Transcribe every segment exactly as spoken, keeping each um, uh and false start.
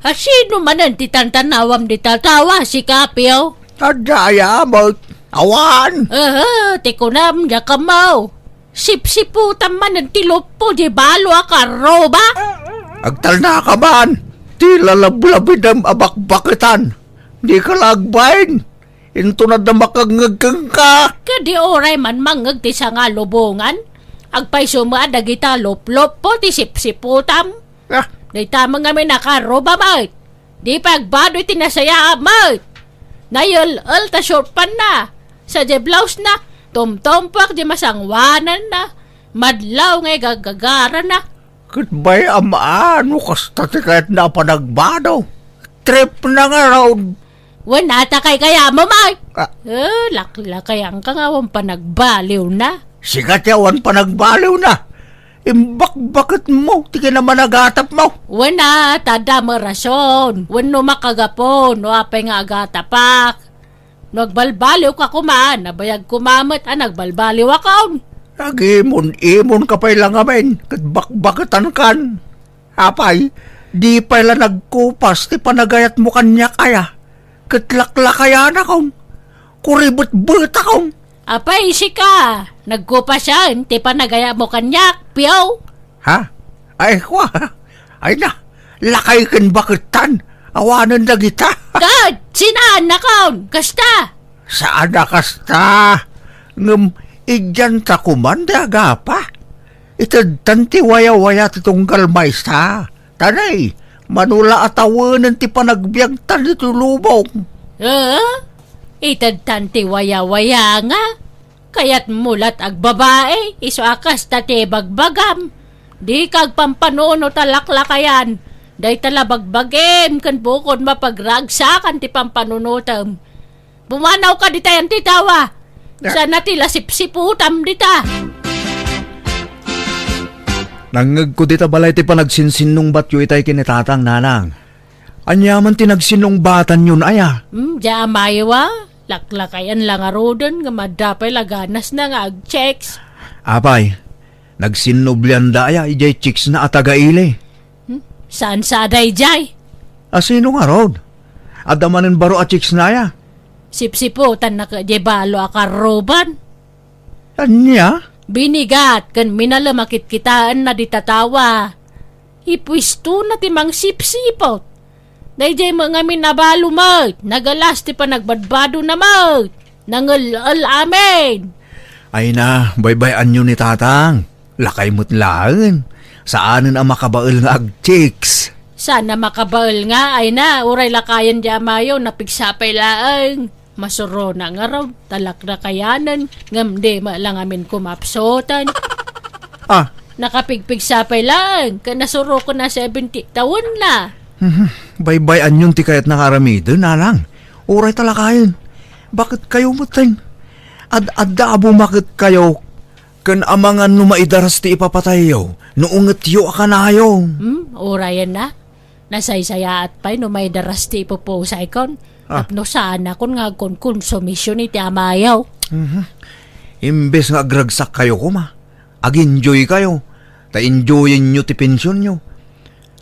A, sino manen ti tantanawam dita a tawa, sika, Pio? Adda aya met. Awan. Aha, ti kunam, diak ammo. Sipsiputam manen ti luppo di balo a karruba. Agtalnaka man ti lalablabidem a bakbaketan. Dika la agbain. Inton adda makangngeg kenka. Kadi uray man mangngeg ti sangalubongan, agpayso met a dagita lupluppo ti sipsiputam. Ah. Dayta met ngamin a karruba met. Di pay agbado iti nasayaat met. Nayel-el ta short pant na. Sadiay blouse na, tumtumpuak di masangoananna. Madlaw nga igagagarana. Ket bay-am a no kasta ti kayatna a panagbado. Trip na ngarud. Wen, ata kay kayat mo, Mike? Ah. Eh, laklakayan ka nga awan panagbaliw na. Sika ti awan panagbaliw na. Imbakbaket mo ti kinamanagatap mo. Wen, ata da mo rason. Wen no makagapo, no apay nga agatapak. No agbalbaliw ka koma, nabayag koma met a nagbalbaliw akon. Agimon-imon ka pay la ngamin, ket bakbaketan kan. Apay, di pay la nagkupas ti panagayat mo kaniak aya, ket laklakayanakon. Kuribetbetakon. Apay, sika, nagkupasen ti panagayat mo kaniak, Pio? Ha? Ay, kwa. Ay na, lakay ken baketan. Awanen dagita. Ket, sinaannakon, kasta. Saan a kasta. Ngem, idian ta koman ti agapa. Itedtan ti wayawaya ti tunggal maysa. Tanay, mano la a tawenen ti panagbiagtan iti lubong. Eh? Itedtan ti wayawaya nga? Kayatmo lat agbabai, isu a kasta ti ibagbagam. Dika agpampanunot a laklakayan. Dayta la bagbagim ken bukod mapagragsakan ti pampanunotem. Pumanawka ditayan ti tawa. Ah. Sana ti la sipsiputam dita. Nangngegko dita balay ti panagsinsinnungbatyo itay ken ni Tatang, Nanang. Ania man ti nagsinnungbatanyon aya? Hmm, diay amayo a. Laklakayan la ngaruden nga madda pay la ganasna nga agchicks. Apay, nagsinnublianda aya idiay chicksna a taga-ili? Hmm? Saan sa daydiay? A, sino ngarud? Adda manen baro a chicksna aya? Sipsiputanna ket diay balo a karruban. Ania? Binigat ken minalem a kitkitaenna dita tawa. Ipuestona ti mangsipsiput. Daydiay met ngamin a balo met, nagalas ti panagbadbadona met. Nangel-el amin. Ay na, baybay-anyo ni Tatang. Lakay met laeng. Saanen a makabael nga agchicks. Saan a makabael nga, ay na, uray lakayen diay amayo, napigsa pay laeng. Masurona ngarud, ta laklakayanen, ngem di met la ngamin kumapsutan. Ah. Nakapigpigsa pay laeng, ket nasuroken a seventy tawenna. Mhm. Baybay-anyon ti kayatna nga aramiden, Nanang. Uray ta lakayen. Baketkayo metten. Ad-adda a bumaketkayo ken amangan no maidaras ti ipapatayyo no ungetyo a kanayon. Hmm, urayen na. Nasaysayaat pay no maidaras ti ipupusaykon. Ah. Tapno saanakon nga agkonkonsumision iti amayo. Mhm. Imbes nga agragsak kayo koma, ag-enjoy kayo, ta enjoyenyo ti pensionyo.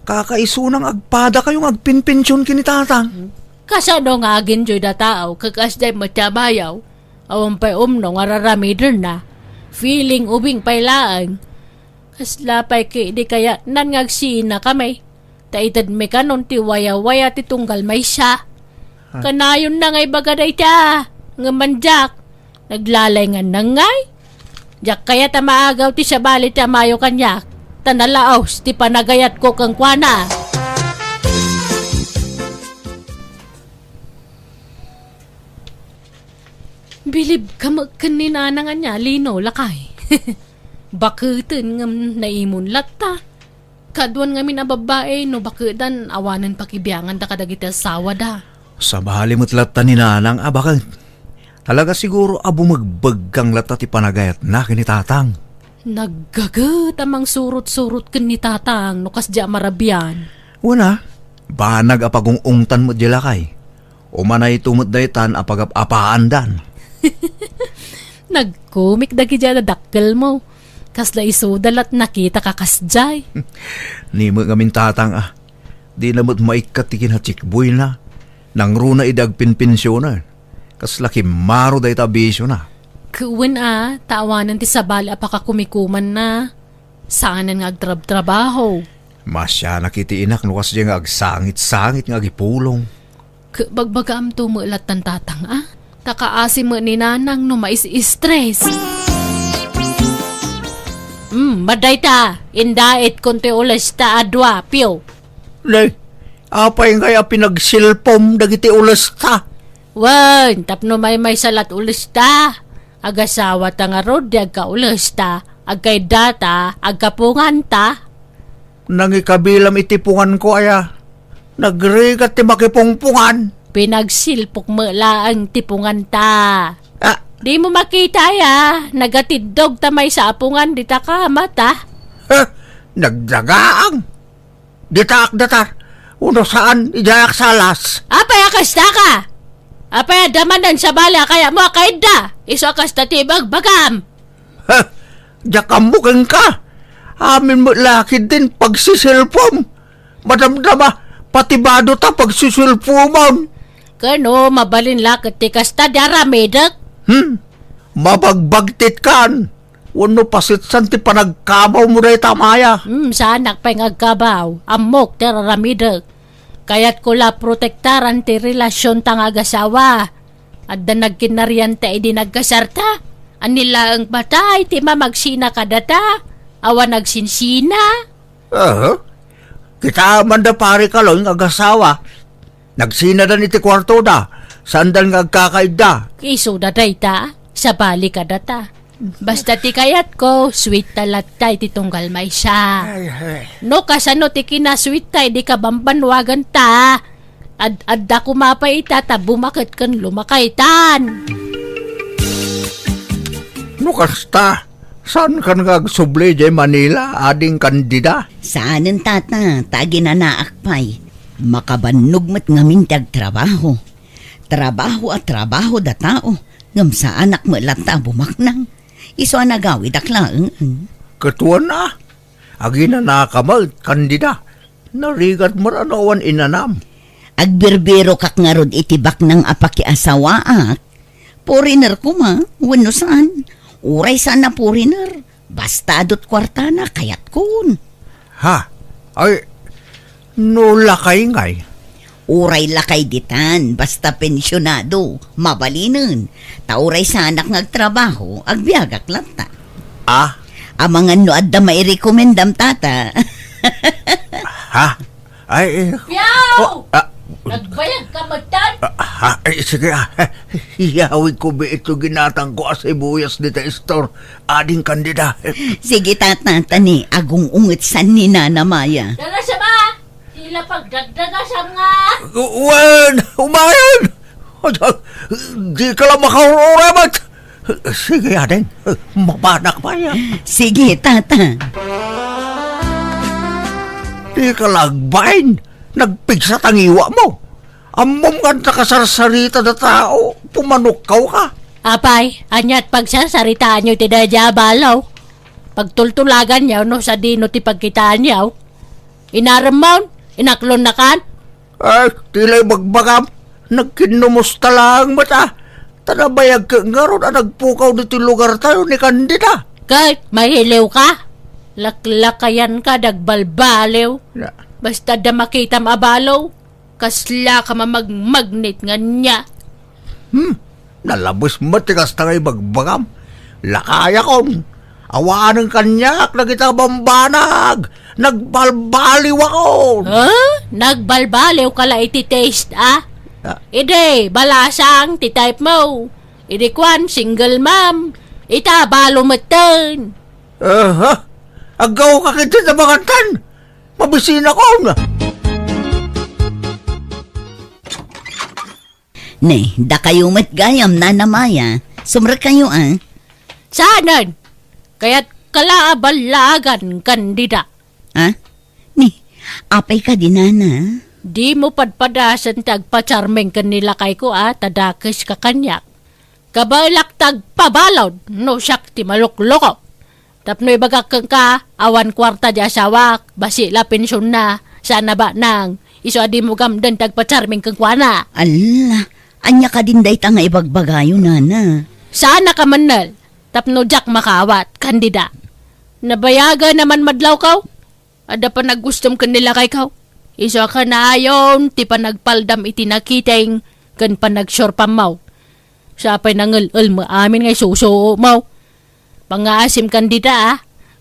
Kakaisuna nga agpada kayo nga agpenpension ken ni Tatang. Kasano nga ag-enjoy da tao, ket kasdiay met ti amayo? Awan pay umno nga raramidenna. Feeling ubing pay laeng. Kasla pay ket di kayatnan nga agsinakami. Ta itedmi kanon ti wayawaya ti tunggal maysa. Ah. Kanayonna nga ibaga dayta, ngem man diak, naglalay nga nangngay. Diak kayat a maagaw ti sabali ti amayo kaniak, ta nalaos ti panagayatko kenkuana. Bilib ka met ken ni Nanang ania, Lino, lakay. Baketen ngem naimon latta. Kaduan ngamin a babbai, no bakedan, awanen pakibianganda kadagiti asawada. Sabali met latta ni Nanang a baket. Talaga siguro a bumegbegkang latta ti panagayatna ken ni Tatang. Naggaget a mangsurot-surot ken ni Tatang no kasdiay a marabian. Wen a, banag a pagung-ungtan met di lakay. Umanayto met daytan a pagap-apaandan. Nagkomik dagidiay a dakkelmo. Kasla isuda lat nakitaka kasdiay. Ni met ngamin Tatang a. Dina met maikkat ti kinachikboyna. Nangruna idi agpenpensionen. Kasla kimmaro dayta a bisiona. Ket wen a, ta awanen ti sabali a pakakumikumanna. Saanen nga agtrabtrabaho. Masianak iti inak no kasdiay nga agsangit-sangit nga agipulong. Ket bagbagaamto met lattan tatang a, ta kaasi met ni nanang no mais-stress. Hmm, madayta, indaetkon ti ulesta a dua, Pio. Nay, apay ngay a pinagsilpom dagiti ulesta? Wen, tapno maymaysa lat ulesta. Agasawata ngarud di agkaulesta, agkaidata, agkapunganta. Nangikabilam iti punganko aya. Nagrigat ti makipungpungan. Pinagsilpok met laeng ti punganta. Ah. Dimo makita aya, nagatiddog ta maysa a pungan dita kamata. Huh? Nagdagaang. Ditaak datar. Uno saan, idiayak salas. Apay a kasta ka? Apay a damanan sabali a kayatmo a kaidda? Isu a kasta ti ibagbagam. Ha? Diak ammo kenka. Amin met la ketdin pagsisilpom. Madamdama, pati bado ta pagsisilpomon. Kano, mabalin la ket ti kasta di aramidek? Hmm? Mabagbagtitkan. Wenno pasitsan ti panagkabawmo dayta, Maya? Hmm, saanak pay nga agkabaw. Ammok ti aramidek. Kayatko la protektaran ti relasionta nga agasawa. Adda nagkinnarianta idi nagkasarta. Ania laeng patay ti mamagsina kadata? Awan agsinsina? Aha. Kita man da pare Kaloy nga agasawa. Nagsinadan iti kuartoda. Saandan nga agkakaidda. Isuda dayta, sabali kadata. Basta ti kayatko, sweet ta latta iti tunggal maysa. Ay, ay. No kasano ti kinasweet ta idi kabambanwagan ta, ad-adda koma pay ita ta bumaket ken lumakaytan. No kasta, saankan nga agsubli idiay Manila, ading Candida? Saanen, tata, ta aginanaak pay. Makabannog met ngamin ti agtrabaho. Trabaho a trabaho da tao, ngem saanak met latta a bumaknang. Isu a nagawidak laeng. Ket wen a, aginanaka met, Candida. Narigat met a no awan inanam. Agbirbirokak ngarud iti baknang a pakiasawaak. Foreigner koma, wenno saan. Uray saan a foreigner, basta adu't kuartana, kayatkon. Ha? Ay, no lakay ngay? Uray lakay ditan, basta pensionado, mabalinen. Ta uray saanak nga agtrabaho, agbiagak latta. Ah? Amangan no adda mairekomendam, tata. Ha? Ay, eh, Piaw! Oh, ah. Nagbayag ka metten? Ah, ha? Ay, sige, ah. Iyawidko bi ito ginatangko a sibuyas dita store. Ading Candida. Sige, tata, ta ni agung-unget san ni Nana Maya. Dara sa ba? Tila pagdagdagasam nga. Wen, umayon! Di ka lang makaururamat. Sige, ading. Mapanak pa yan. Sige, tata. Di ka lang agbain. Nagpigsa tangiwa mo. Ammom nga anta kasarsarita da tao. Pumanukkaw ka. Apay, aniat pagsarsaritaanyo ti daydiay a balo? Pagtultulaganyo no sadino ti pagkitaanyo? Inaremmon? Inaklonnakan? Ay, tila ibagbagam. Nagkinnumusta laeng met a. Ta nabayag ket ngarud a nagpukaw ditoy lugartayo ni Candida. Ket, mahiliw ka? Laklakayan ka, dagbalbaliw. Na- Basta da makitam a balo. Kasla ka mamagmagnet nga ania. Hmm, nalabes met ti kasta nga ibagbagam. Lakayakon. Awanen kaniak dagita a bambanag. Nagbalbaliwakon. Ha? Nagbalbaliw ka la iti taste, ah? Ah. Idi, balasang ti type mo. Idi kuan, single mom. Ita, balo metten. Aha. Aggaw ka ket ti tabangantan. Mabisinakon. Ne, dakayo met gayam, Nana Maya. Sumrekkayo, a. Saanen? Kayat kala a ballaagan, Candida. A? Ni, apay kadi, Nana? Dimo padpadasen ti agpacharming ken ni lakayko, a, ta dakes ka kaniak. Kabaelak ti agpabalud no siak ti malukloko. Tapno ibagak kenka, awan kuarta di asawak, basi la pensionna, saan a baknang. Isu a dimo gamden ti agpacharming kenkuana. Alla, ania kadin dayta nga ibagbagayo, nana? Saan a kamennel, tapno diak makaawat, Candida. Nabayagen a manmadlawkaw? Adda panagustom ken ni lakaykaw? Isu a kanaayon ti panagpaldam iti nakiting ken panagsurpammaw. Siya pay nangel-el mo amin nga isusuomaw. Pangngaasim, Candida, a.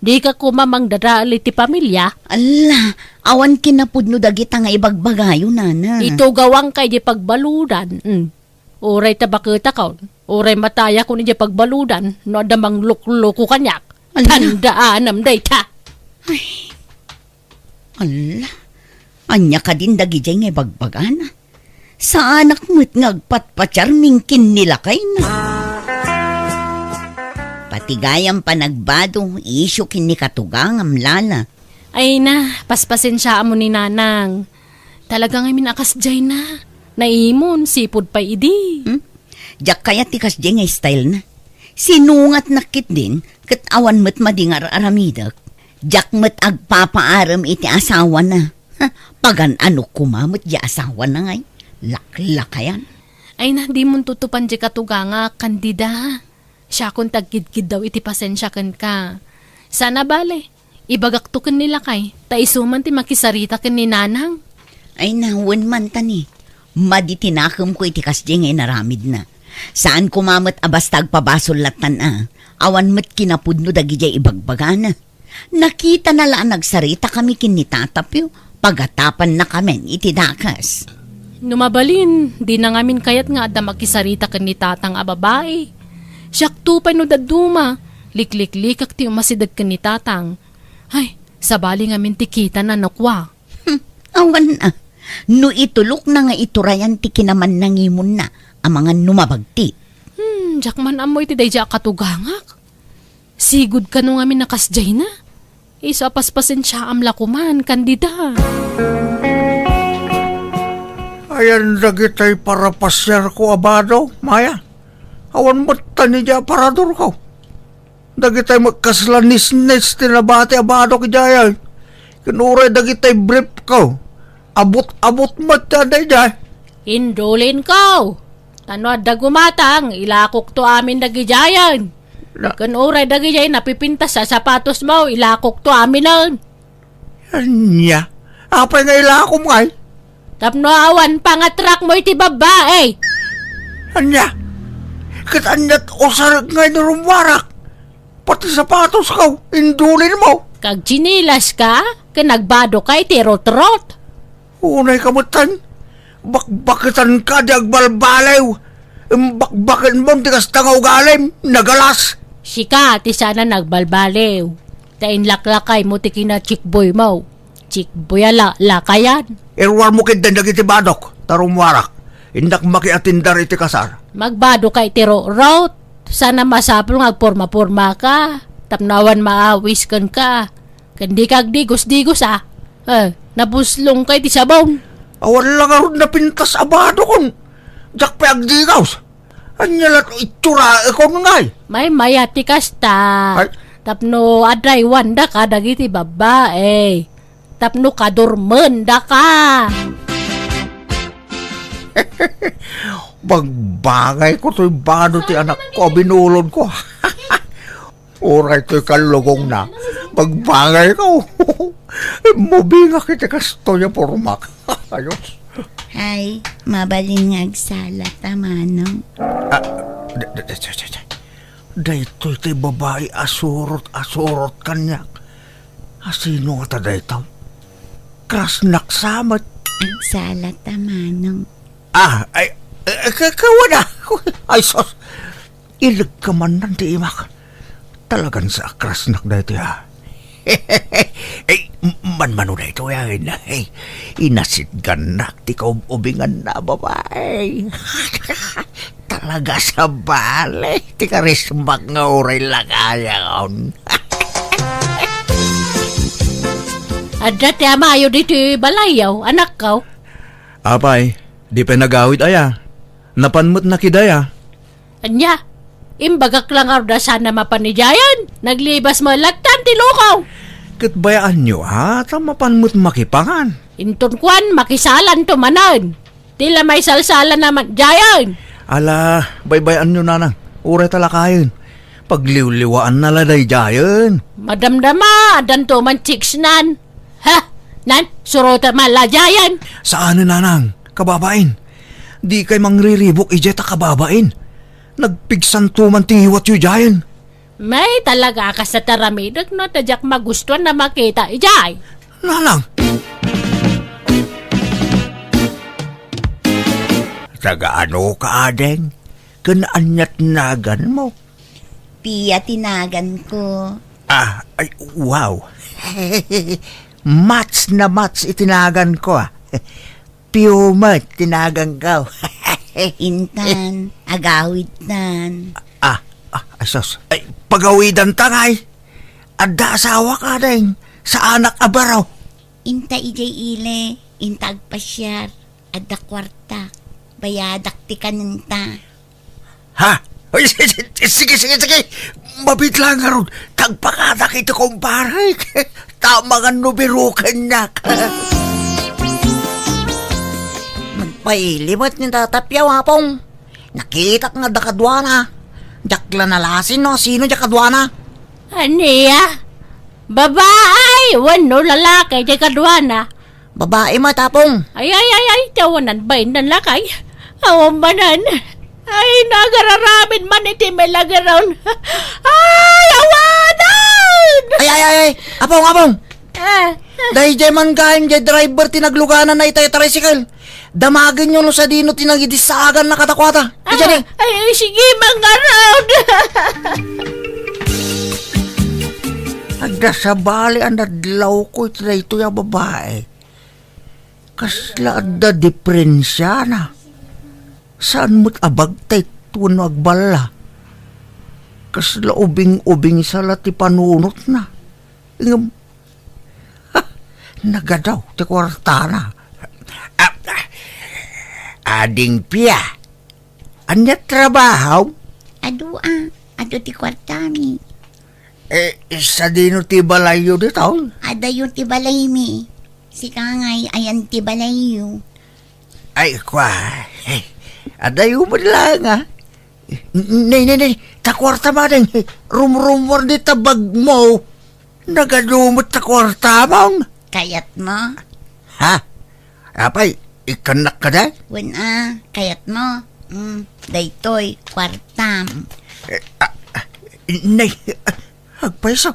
Dika koma mangdadael iti pamilia. Alla, awan kinapudno dagita nga ibagbagayo, nana. Itugawangka idiay pagbaludan. Mm. Uray ta baketakon, uray matayakon idiay pagbaludan no adda manglukluko kaniak. Ala. Tandaanam dayta. Ay. Ala. Ania kadin dagidiay nga ibagbagana? Saanak met nga agpatpacharming ken ni lakayna. Pati gayam panagbado, isu ken ni katugangam, Lala. Ay na, paspasensiaam mo ni Nanang. Talaga ngamin a kasdiay na. Naimon, sipud pay idi. Hmm? Diak kayat ti kasdiay nga style na. Sinungatnak ketdin, ket awan met madi nga ar-aramidek. Diak met agpapaarem iti asawana. Ha, pagan-anok koma met di asawana ngay. Laklakayan. Ay na, dimon tutupan di katugangak, Candida. Siakon ti agkidkiddaw iti pasensia kenka. Sana bale, ibagakto ken ni lakay, ta isu man ti makisarita ken ni Nanang. Ay na, wen man ta ni. Madi ti nakemko iti kasdiay nga inaramidna. Saan koma met a basta agpabasol lattan a. Awan met kinapudno dagidiay ibagbagana. Nakitana la a nagsaritakami ken ni Tata Pio, pagatapannakamin iti dakes. No mabalin, dina ngamin kayat nga adda makisarita ken ni Tatang a babai. Siakto pay no dadduma, likliklikak ti umasideg ken ni Tatang. Ay, sabali ngamin ti kitana no kua. Hmm, awan a. No itulokna nga iturayan ti kinamannangimonna, amangan no mabagti. Hmm, diak man ammo iti daydiay a katugangak. Sigud kano ngamin a kasdiay na. Isu a paspasensiaam la koman, Candida. Ayan dagitay parapasiarko a bado, Maya. Awan met ta ni di aparadorko. Dagitay met kasla nisnis ti nabati a badok idiay. Ken uray dagitay briefko. Abut-abut met ti adda idiay. Indulinko. Ta no adda gumatang, ilakokto amin dagidiayen. Na- Ken uray dagidiay napipintas a sapatosmo, ilakokto aminen. Ania? Apay nga ilakom ngay? Tapno awan pangatrakmo iti babbai. Ania? Ket aniat usarek ngay ni rummuarak? Pati sapatosko, indulinmo. Kagtsinilaska, ken nagbadoka iti rutrot. Unay ka metten, bakbaketanka di agbalbaliw. Imbakbakenmon ti kasta nga ugalim, nagalas. Sika ti saan a nagbalbaliw. Ta inlaklakaymo ti kina-chickboymo. Chickboy a la-, lakayan. Iruarmo ketdin dagiti badok, ta rummuarak. Innak makiatindar iti kasar. Magbadoka iti rutrot. Saan a masapul nga agporma-pormaka. Tapno awan maawis kenka. Ken dika agdigos-digos, a. Eh, nabuslongka iti sabong. Awan la ngarud napintas a badokon. Diak pay agdigos. Ania la't itsuraekon ngay? Maymayat ti kasta. Ay. Tapno adraywandaka dagiti babbai. Tapno kadurmendaka. Bagbagayko toy bado ti anakko a binulodko. Uray toy kallugongna, bagbagayko. Immubingak iti kastoy a pormak. Ayos. Ay, mabalin nga agsala ta, Manong. Ah, da-, da-, da-, da-, da-, da-, daytoy ti babai a surot, a surot kaniak. Asino ngata daytoy? Krasnak sa met. Agsala ta, Manong. Ah, ay, eh, ka-, kawana. Ay, sus. Ilegka man nan ti imak. Talagan sa akrasnak daytoy, a. Ay, m-, manmano daytoy, a. Ay, inasidgannak ti kaub-ubingan na babai. Talaga sa bale, ti karismak nga uray lakayan. Adda ti amayo ditoy balayyo, anakko. Apay, di pay nagawid aya. Napan met nakidaya. Ania? Imbagak la ngarud a saan a mapan idiayen. Naglibas met lattan ti lukaw. Ket bayaanyo, a, ta mapan met makipangan. Inton kuan, makisalanto manen. Ti la maisalsala naman, Jayan. Ala, baybay-anyo, Nanang. Uray ta lakayen. Pagliwliwaanna la daydiayen. Madamdama, addanto man chicks nan. Ha? Nan, surotem la, Jayan. Saan, Nanang, kababain. Dikay mangriribuk idiay ta kababain. Nagpigsanto man ti ngiwatyo diayen. May talaga a kas a taramidek no ta diak magustuan a makita idiay. Nanang! Taga ano ka, ading? Ken ania ti naganmo? Pia ti naganko. Ah, ay, wow. Match na match iti naganko, ah. Pio met ti naganko. Intan, agawidtan. Ah, ah, ay sus. Ay, pagawidanta ngay. Adda asawak, ading. Saanak a baro. Inta idiay ili, inta agpasiar. Adda kuarta. Bayadak ti kanenta. Ha? Ay, sige, sige, sige, sige. Mabit lang ngarud. Tagpakadak iti kumparek. Tamangan no biro kaniak. Nagpaili met ni Tata Piaw, Apong. Nakitak nga adda kaduana. Diak la nalasin no sino diak kaduana. Ania? Babae wenno lalaki diay kaduana? Babae met, Apong. Ay, ay, ay, ay, ti awanan bainna lakay. Awan manen. Ay, nagararamid man iti milageron. Ay, awanan! Ay, ay, ay, ay. Apong, Apong. Ah. Daydiay man gayam diay driver ti naglugananna ita tricycle. Damagenyo no sadino ti nangidissaganna kadakuada. Ah, idiay. Ay, sige, mangarod. Adda sabali a nadlawko iti daytoy a babae. Kasla adda diferensiana. Saan met a bagtit wenno agballa. Kasla ubing-ubing sa la ti panunotna. Ngem, ha, nagadaw ti kuartana. Ah, ah, Ading Pia, ania trabahom? Adu a, adu ti kuartami. Eh, sadino ti balayyo ditoy? Adayo ti balaymi. Sika ngay, ayan ti balayyo. Ay, kua. Eh, adayo met laeng, ah. Nay, nay, nay, ta kuartam, ading. Rumrummuar dita bagmo. Nagadu met ta kuartam. Kayatmo? Ha? Apay, ikkannak kadi? Wen a, kayatmo? Mm, daytoy, kuartam. Eh, ah, ah, nay, ah, agpayso.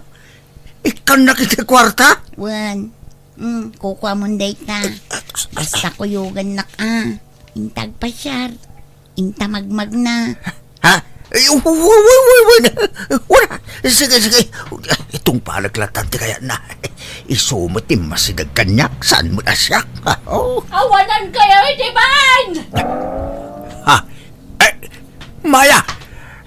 Ikkannak iti kuarta? Wen. Mm, kukuamon dayta. Basta kuyogannak a. Inta agpasiar. Inta magmagna. Ha? Ay, uy, uy, uy, uy, uy. Wala. Sige, sige. Itungpalek latta ti kayatna. Isu met ti masideg kaniak, saan met a siak. Oh. Awanan kayo iti bain! Ha? Eh, Maya,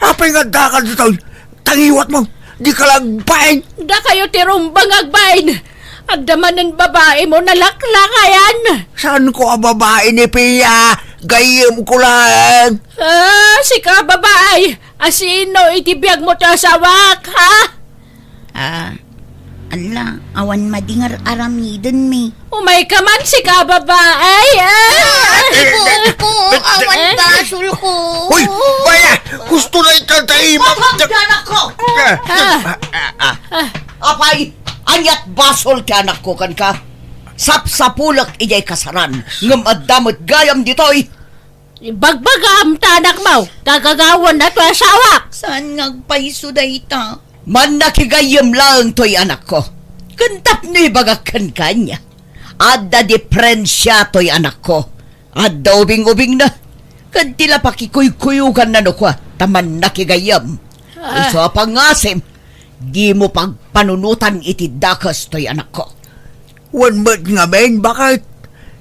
apay nga addaka ditoy? Tangiwat mo, di ka la agbain. Dakayo ti rumbeng agbain. Adda manen babae mo nalaklakayan. Saan ko a babae ni Pia? Gayyem ko lang. Ah, sika babae. Asino iti biag mo ti asawak, ha? Ah, ala, awan madi nga ar-aramiden mi. Umay ka man, sika babae, ah! Ay, buong ko, awan basol ko. Hoy, Maya, gusto na ikataimang. Bakit, anak ko? Ah. Ah, ah, ah. Apay, aniat basol ti anak ko kenka? Sapsapulek idiay kasaran, ngem adda met gayam ditoy. Ibagbagam ta anak mo, gagagawan na to asawak. Saan nga agpayso dayta? Mannakigayyem laeng toy anakko. Ken tapno ibagak kenka ania, adda diferensia toy anakko. Adda ubing-ubingna. Ken ti la pakikuykuyoganna no kua ta mannakigayyem. Ah. Isu a pangasim, dimo pagpanunotan iti dakes toy anakko. Wen met ngamin, baket?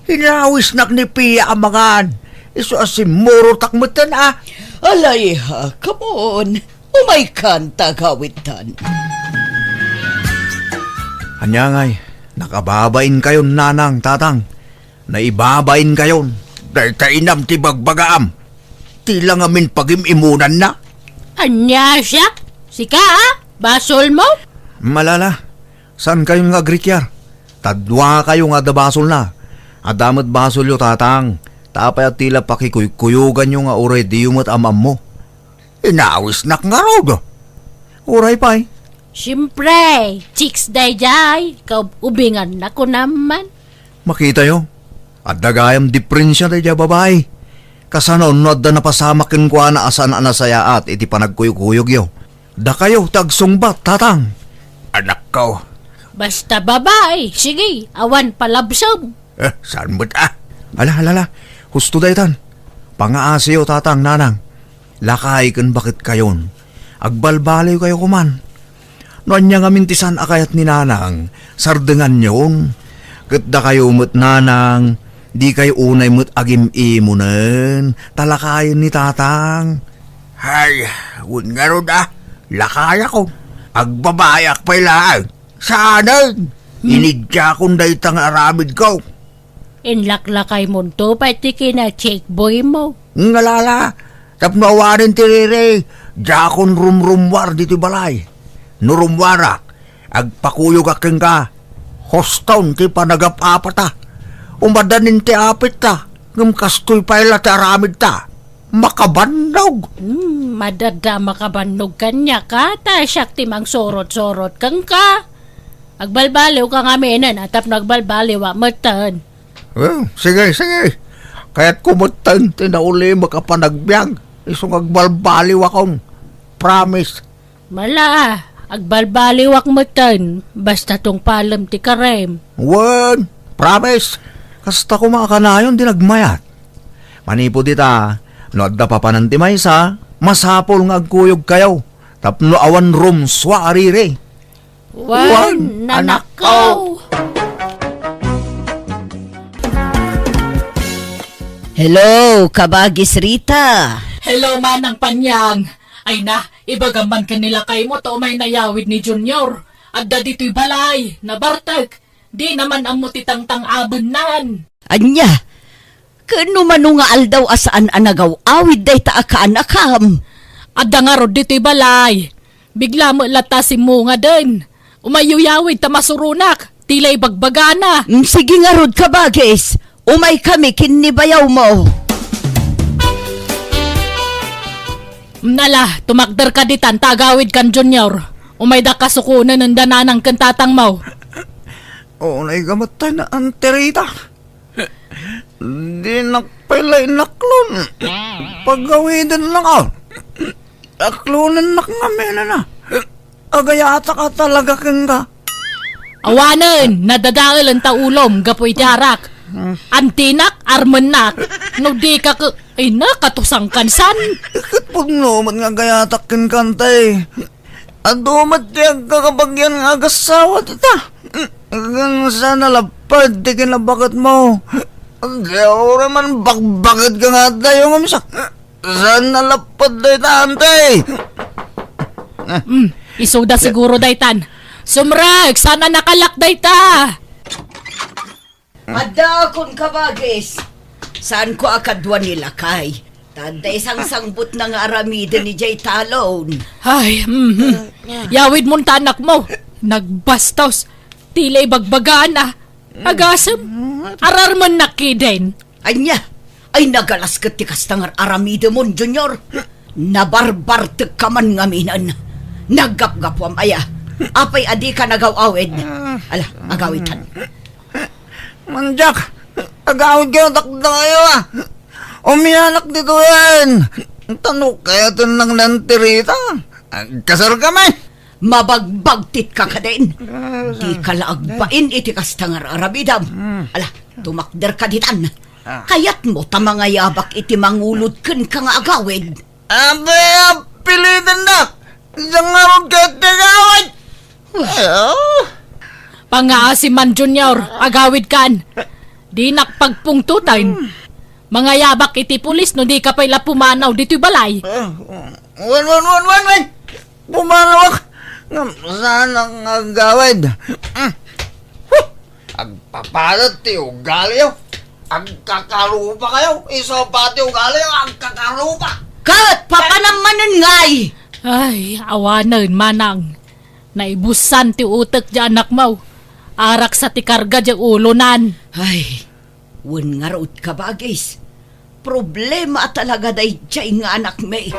Inawisnak ni Pia a mangan. Isu a simmurotak metten a. Alayha, come on. Umaykan ta agawidtan. Ania ngay, nakababainkayon, nanang, tatang. Naibabainkayon. Dayta inam ti bagbagaam. Ti la ngamin pagim-imunanna. Ania siak? Sika, a? Basolmo? Malala. Saankayon nga agrikiar? Ta duakayo nga adda basolna. Adda met basolyo, Tatang. Ta apay a ti la pakikuykuyoganyo nga uray diyo met am-ammo? Inawisnak ngarud. Uray pay. Siempre, chicks daydiay, kaub-ubinganna kunam man. Makitayo, adda gayam diperensia daydiay a babai. Kasano no adda napasamak kenkuana a saan a nasayaat iti panagkuyokkuyogyo? Dakayo ti agsungbat, Tatang. Anakko. Basta babai, sige, awan palabsam. Eh, saan met a? Ala, ala, ala. Husto daytan. Pangaasiyo, Tatang, Nanang. Lakay ken baketkayon. Agbalbaliwkayo koman. No ania ngamin ti saan a kayat ni Nanang, sardenganyon. Ket dakayo met, Nanang, dikay unay met agim-imonen, ta lakayen ni Tatang. Hay, wen ngarud a, lakayakon. Agbabayak pay laeng. Saanen. Hmm. Inigkakon dayta nga aramidko. Inlaklakaymonto pay ti kina-chickboymo. Ngalala, tapno awanen ti riri, diakon rumrummuar ditoy balay. No rummuarak, agpakuyogak kenka. Huston ti panagap-apata. Umadanin ti apitta, ngem kastoy pay la ti aramidta. Makabannog. Hmm, madada makabannog kaniak a, ta siak ti mangsurot-surot kenka. Agbalbaliwka ngaminen a tapno agbalbaliwak metten. Well, sige, sige. Kayatko metten ti naulimek a panagbiag. Isu nga agbalbaliwakon. Promise. Mala, agbalbaliwak metten. Basta tungpalem ti karem. Wen, promise. Kasta koma a kanayon ti nagmayat. Manipud ita, no adda papanan ti maysa, masapul nga agkuyogkayo tapno awan rumsua a riri. Wen, anakko. Hello, Kabagis Rita. Hello, Manang Panyang. Ay na, ibagam man ken ni lakaymo ta umay nayawid ni Junior. Adda ditoy balay, nabartek. Di naman ammo ti tangtang-abennan. Ania? Ken no mano nga aldaw a saan a nagaw-awid dayta a kaanakam? Adda ngarud ditoy balay. Bigla met latta a simmungaden. Umayyo yawid ta masuronak. Ti la ibagbagana. Mm, sige ngarud, Kabagis. Umaykami ken ni bayawmo. Mm, ala, tumakderka ditan ta agawidkan, Junior. Umayda kasukonen enda nanang ken tatangmo. Unay gamatay na, Auntie Rita. Dinak pay la inaklon. Pagawiden lang, ah. Aklonennak ngamin, a. Agayatak a talaga kenka. Awanen, nadadaelen ta ulom gapu iti arak. Antinak, armennak. No di ka ke-, ay na, katusangkan san. Ket pudno met nga agayatak kenka, Auntie. Adu met ti agkakabagian nga agassawa dita. Ngem saan a lapad ti kinabaketmo. Di uray man bakbaket ka nga adayo ngem sa-, saan a lapad dayta, Auntie. Mm, isuda siguro daytan. Sumrek, saan a nakalak dayta? Addaakon, Kabagis. Saanko a kadua ni lakay. Ta adda isangsangbutna nga aramiden idiay talon. Ay, mhm. Yawidmon ta anakmo. Nagbastos. Ti la ibagbagana. Agasem. Ararmennak kiden. Ania? Ay, nagalas ket ti kasta nga ar-aramidemon, Junior. Nabarbartekka man ngaminen. Naggapgapuam aya. Apay a dika nagaw-awid? Ala, agawidtan. Mandiak, agawidkayo dakdakayo, a. Umianak ditoyen. Ta no kayatennak ni Auntie Rita, agkasarkami. Mabagbagtitka kadin. Dika la agbain iti kasta nga ar-aramidem. Ala, tumakderka ditan. Kayatmo ta mangayabak iti mangulod kenka nga agawid? Apay a pilitendak? Diak ngarud ket ti agawid. Ay, ah. Pangngaasim man, Junior, agawidkan. Dinak pagpungtoten. Mangayabak iti pulis no dika pay la pumanaw ditoy balay. Ah, wen, wen, wen, wen, wen. Pumanawak. Ngem saanak nga agawid. Mm. Huh! Agpapadet ti ugaliyo. Agkakarupa kayo. Isu pay ti ugaliyo, agkakarupa. Ket papanam manen ngay. Ay, awanen, manang. Naibusan ti utek diay anakmo. Araksa ti karga diay ulonan. Ay, wen ngarud, kabagis. Problema a talaga daydiay nga anakmi.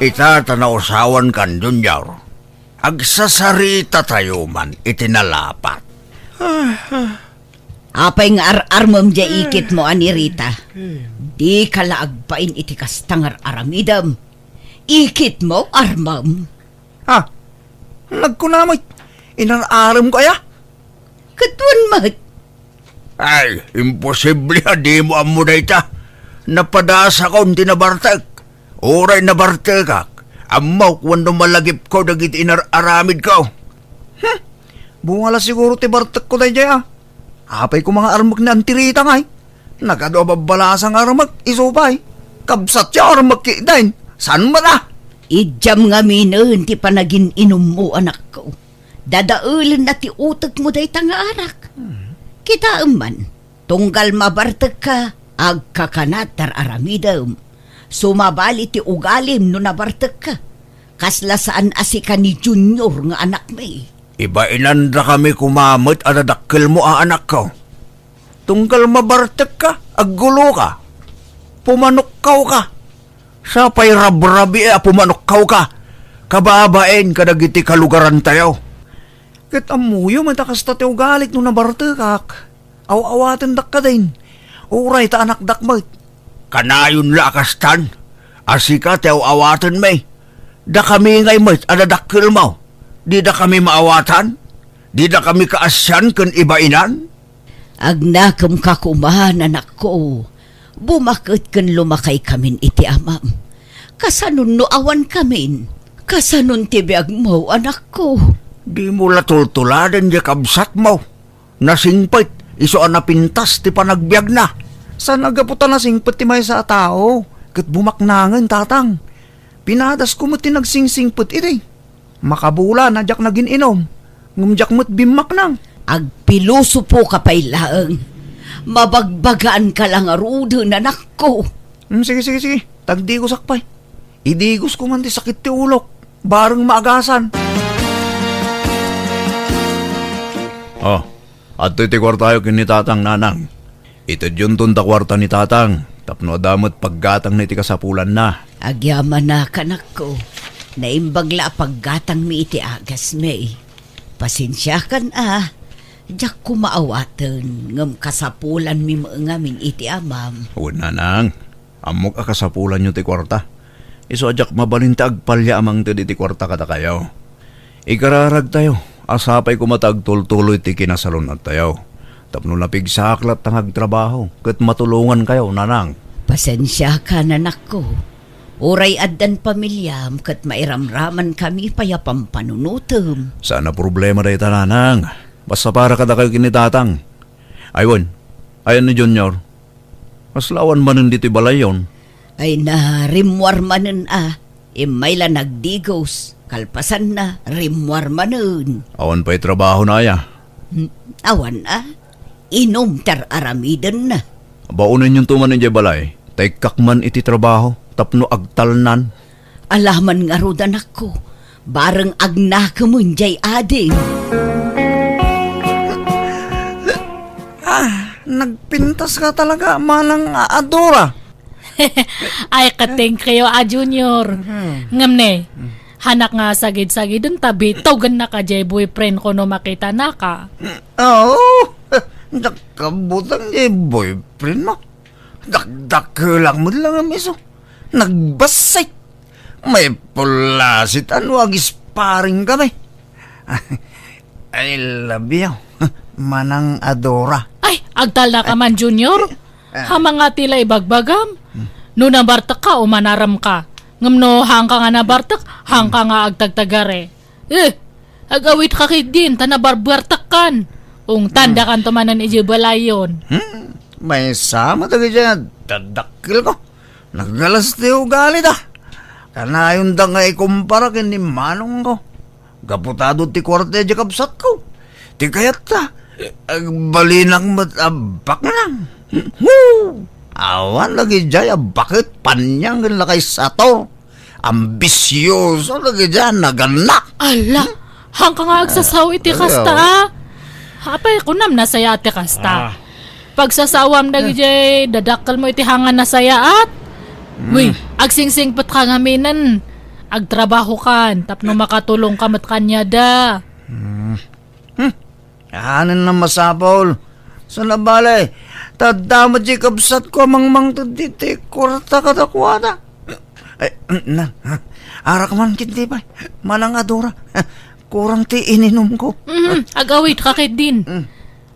Ita ta nausawankan, Junior, agsasarita tayo man iti nalapat. Apay nga ar-armem diay ikitmo, Anirita? Dika la agbain iti kasta nga ar-aramidem. Ikitmo, armem. Ah, nagkuna met, inar-aremko aya? Ket wen met. Ay, imposible a dimo ammo dayta. Napadasakon ti nabartek. Uray nabartekak, ammok wenno malagipko dagiti inar-aramidko. Hmm, bunga la siguro ti bartekko daydiay, a. Apay koma nga armek ni Antirita ngay? Nagadu a babbalasa nga armek, isu pay. Kabsatyo armek ketdin. Saan met a? Idiam ngaminen ti panagin-inummo, anakko. Dadaelenna ti utekmo dayta nga arak. Kitaem man, tunggal mabartekka, agkakanat ti ar-aramidem. Sumabali ti ugalim no nabartekka. Kasla saan a sika ni Junior nga anakmi. Ibainandakami koma met a dadakkelmo a anakko. Tunggal mabartekka, agguloka. Pumanokkawka. Sa pay rabrabii a pumanokkawka, kababain kadagiti kalugarantayo. Ket ammoyo met a kasta ti ugalik no nabartekak. Aw-awatendak kadin. Uray ta anakdak met. Kanayon la a kastan, a sika ti aw-awatenmi. Dakami ngay met a dadakkelmo. Didakami maawatan? Didakami kaasian ken ibainan? Agnakemka koma, anakko. Bumaket ken lumakaykamin iti amam. Kasanon no awankamin? Kasanon ti biagmo, anakko? Dimo la tultuladen diay kabsatmo. Nasingpet, isu a napintas ti panagbiagna. Saan a gapu ta nasingpet ti maysa a tao, ket bumaknangen, tatang. Pinadasko met ti nagsingsingpet idi. Makabulan a diak nagin-inum, ngem diak met bimmaknang. Agpilosopoka pay laeng. Mabagbagaanka la ngaruden, anakko. Hmm, sige, sige, sige. Tagdigosak pay. Idigosko man ti sakit ti ulok, bareng maagasan. Oh, adtoy ti kuartayo ken ni Tatang, Nanang. Itedyonton ta kuarta ni Tatang tapno adda met paggatangna iti kasapulanna. Agyamanak, anakko. Naimbag la a paggatangmi iti agasmi. Pasensiakan a, diak koma awaten, ngem kasapulanmi met ngamin iti amam. Wen, Nanang. Ammok a kasapulanyo ti kuarta. Isu a diak mabalin ti agpalya a mangted iti kuarta kadakayo. Ikararagtayo a sapay koma ta agtultuloy ti kinasalun-attayo. Tapno napigsaak latta nga agtrabaho ket matulongankayo, Nanang. Pasensiakan, anakko. Uray addan pamiliam ket mairamramankami pay a pampanunotem. Saan a problema dayta, Nanang. Basta para kadakayo ken ni Tatang. Ay wen, ayan ni Junior. Kasla awan manen ditoy balayyon. Ay na, rimmuar manen a. Immay la nagdigos. Kalpasanna, rimmuar manen. Awan pay trabahona aya? Hmm, awan a. Inum ti ar-aramidenna. Baonenyon to man idiay balay. Ta ikkak man iti trabaho tapno agtalnan. Alaman ngarud, anakko, bareng agnakemen diay ading. Ah, nagpintas ka talaga, manang a-, Adora. Ay, katengkayo a Junior. Hmm. Ngem ne, hmm, hanak nga sagid-sagiden ta bitogennak a diay boyfriend ko no makitanaka. Oo, diak kabutang diay boyfriend mo. Dakdakkelak met la nga miso. Nagbassit. Maipullasit a no agisparing kami. I love you, manang Adora. Ay, agtalnaka man, Junior. Ah. Hamangati la ibagbagam. Hmm. No nabartekka, umanaremka. Ngem no haanka nga nabartek, haanka nga agtagtagare. Eh, agawitka ketdin, ta nabarbartekkan. Ungtan, hmm, dakanto manen idiay balayyon. Hmm, maysa met dagiti dadakkelko. Nagalas ti ugalida. Kanayonda nga ikumpara ken ni manongko. Gapu ta adu ti kuarta idiay kabsatko. Ti kayatta, agbalinak met a baknang. Woo! Awan dagiti a baket, paniang ken lakay sator. Ambisioso dagiti a nagannak. Ala, hangka nga agsasaw iti kasta, a? Apay, kunam nasayaat ti kasta. Ah. Pagsasawam dagiti dadakkelmo iti hanga nasayaat. Uy, agsingsingpetka ngaminen. Agtrabahokan tapno makatulongka met kaniada. Hmm. Hmm. Anen a masapul. Sana bale, ta adda met diay kabsatko a mangmangted iti kuarta kadakuada. Ay, na, arak man ketdi pay, manang a Dora. Kurang ti ininumko. Mhm, agawidka ketdin. Mm.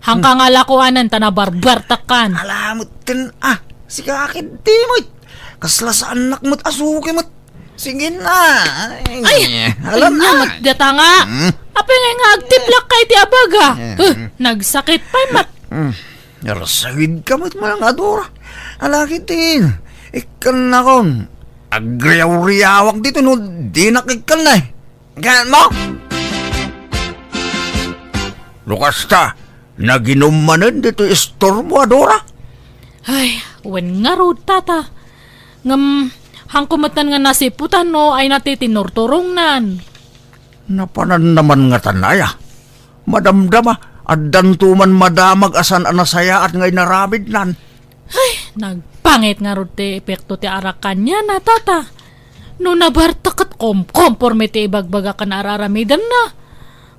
Hangka nga lakuanan ta nabarbartakkan. Ala met ten, ah, sika ketdi met. Kasla saannak met a suki met. Sige na. Ay, alam ania na. Met data nga. Hmm? Apay nga nga agtiplak ka iti abaga? Eh. Huh, nagsakit pay met. Hmm. Narsagid ka met, manang a Dora. Ala ketdin. Ikkannakon. Agriawriawak ditoy no dinak ikkanna, eh. Gaan mo? No kasta, naginum manen ditoy istormo a Dora? Ay, wen ngarud, tata. Ngem, hangko metten nga nasiputan no ay natitinurturongnan. Napanan naman ngatan aya. Madamdama, addanto man madamag a saan a nasayaat nga inaramidnan. Ay, nagpangit ngarud ti epekto ti arak kaniana, tata. No nabartak ket komkomporme ti ibagbaga ken ar-aramidenna.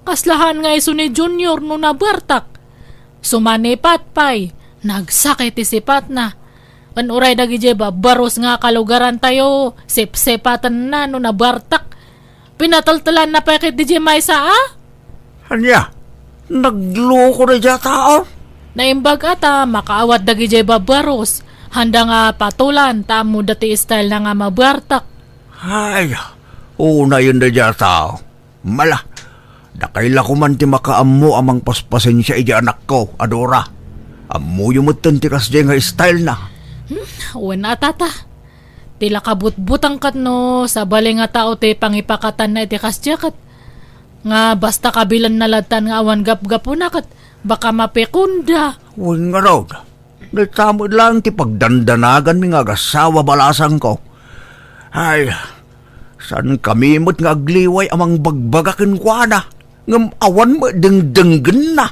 Kaslahan nga isu ni Junior no nabartak. Sumanipat pay, nagsakit ti sipatna. Ken uray dagidiay babbarus nga kalugarantayo, sipsipatenna no nabartak. Pinateltelanna pay ket didiay maysa a? Ania? Nagloko daydiay a tao? Naimbag a ta makaawat dagidiay babbarus. Handa nga patolan ta ammoda ti style na nga mabartak. Ay, unayen daydiay a tao. Mala, dakay la koman ti makaammo a mangpaspasensia idiay anakko, a Dora. Ammoyo metten ti kasdiay nga style na. Hmm, wen a, tata. Ti la kabutbutang ket no sabali nga tao ti pangipakatanna iti kasdiay ket nga basta kabilenna lattan nga awan gapgapuna ket baka mapikonda. Wen ngarud, dayta met laeng ti pagdandanaganmi nga agassawa balasangko. Ay, saankami met nga agliway a mangbagbaga kenkuana, ngem awan met dengdenggenna.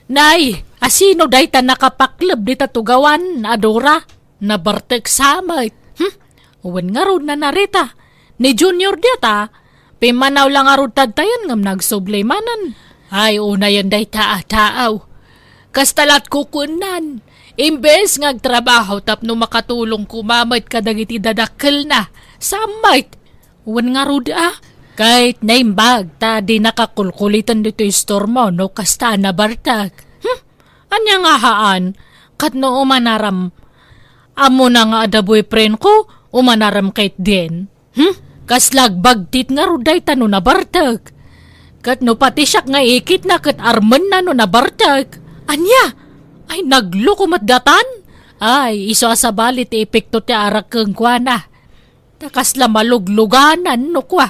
Nay, asino dayta nakapakleb dita tugawan, a Dora? Nabartek sa met. Hmm? Wen ngarud, nanarita. Ni Junior dita, pimmanaw la ngarud tadtayen ngem nagsubli manen. Ay, unayen dayta a taaw. Kasta lat kukuennan. Imbes nga agtrabaho tapno makatulong koma met kadagiti dadakkelna, sa met. Wen ngarud a, ket naimbag ta dinaka kulkuliten ditoy istormo no kasta a nabartek. Hmm? Ania nga haan? Ket no umanaram, ammona nga adda boyfriendko, umanaram ketdin. Hmm? Kasla agbagtit ngarud dayta no nabartek. Ket no pati siak nga ikitna ket armenna no nabartek. Ania? Ay, nagloko met datan? Ay, isu a sabali ti epekto ti arak kenkuana. Ta kasla malugluganan no kua,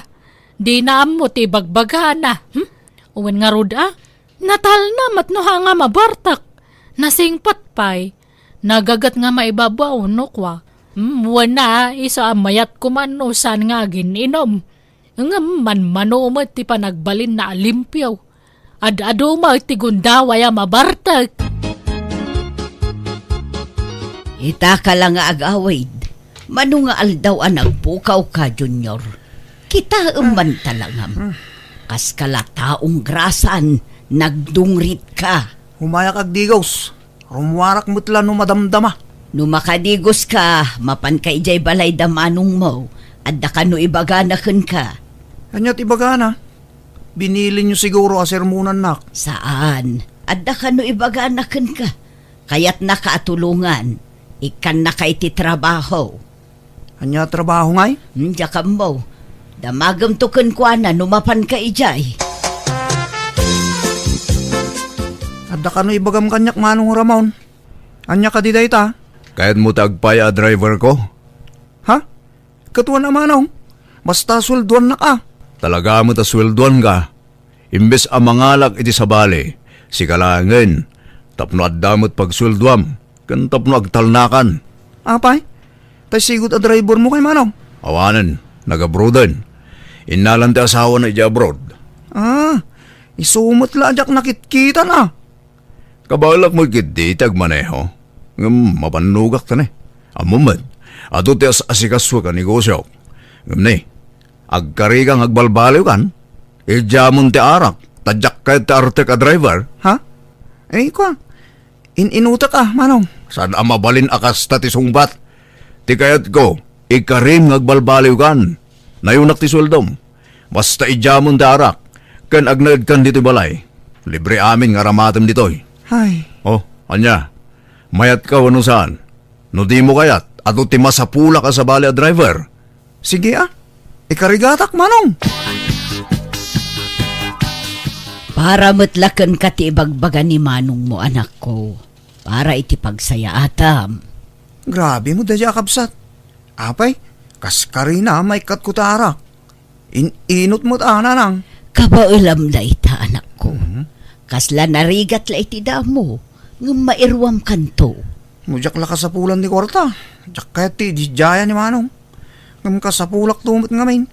dina ammo ti ibagbagana. Hmm? Wen ngarud a, natalna met no ha nga mabartek. Nasingpet pay, nagaget nga maibabaw no kua. Hmm, wen a, isu a mayat koman no saan nga agin-inom. Ngem manmano met ti panagbalinna a limpio. Ad-adu met ti gundaway a mabartek. Ita ka la nga agawid, mano nga aldaw a nagpukawka, Junior? Kitaem man talangam. Kaska la taong grasan, nagdungritka. Umayak agdigos. Rummuarak met la no madamdama. No makadigoska, mapanka idiay balay da manongmo. Adda kano ibagana kenka. Ania ti ibagana? Binilinyo siguro a sermonannak. Saan. Adda kano ibagana kenka. Kayatnaka a tulongan. Ikkannaka iti trabaho. Ania a trabaho ngay? Hmm, diak ammo. Damagemto kenkuana no mapanka idiay. Adda kano ibagam kaniak, Manong Ramon? Ania kadi dayta? Kayatmo ti agpay a driverko? Ha? Ket wen a, Manong? Basta sueldoannak a. Talaga met a sueldoanka. Imbes a mangalak iti sabali, sika laengen, tapno adda met pagsueldoam. ken tapno agtalnakan. Apay? Tay sigud a driver mo kay manong? Awanen, nag-abroaden. Innalan ti asawana idiay abroad. Ah, isu met la a diak nakitkita na. Kabaelak met ketdi ti agmaneho. Ngem mabannogak ta ne. Ammom met, adu ti as-asikasuek a negosiok. Ngem ne, agkarika nga agbalbaliwkan? Idiamon ti arak, ta diak kayat ti artek a driver. Ha? Eh, kua, in-inutek a, manong. Saan a mabalin a kasta ti sungbat? Ti kayatko, ikarim nga agbalbaliwkan. Nayunak ti sueldom. Basta idiamon ti arak, ken agnaedkan ditoy balay. Libre amin nga aramatem ditoy. Ay. Oh, ania? Mayatka wenno saan? No dimo kayat, adu ti masapulak a sabali a driver. Sige a. Ikarigatak, manong. Para met la kenka ti ibagbaga ni manongmo, anakko. Para iti pagsayaatam. Grabe mo daydi a kabsat. Apay, kas karina, maikkatko ti arak. In-inut met a, nanang. Kabaelam dayta, anakko. Mhm. Kasla narigat la iti damo, ngem mairuamkanto. No diak la kasapulan ti kuarta, diak kayat ti ididiayan ni manong. Ngem kasapulakto met ngamin.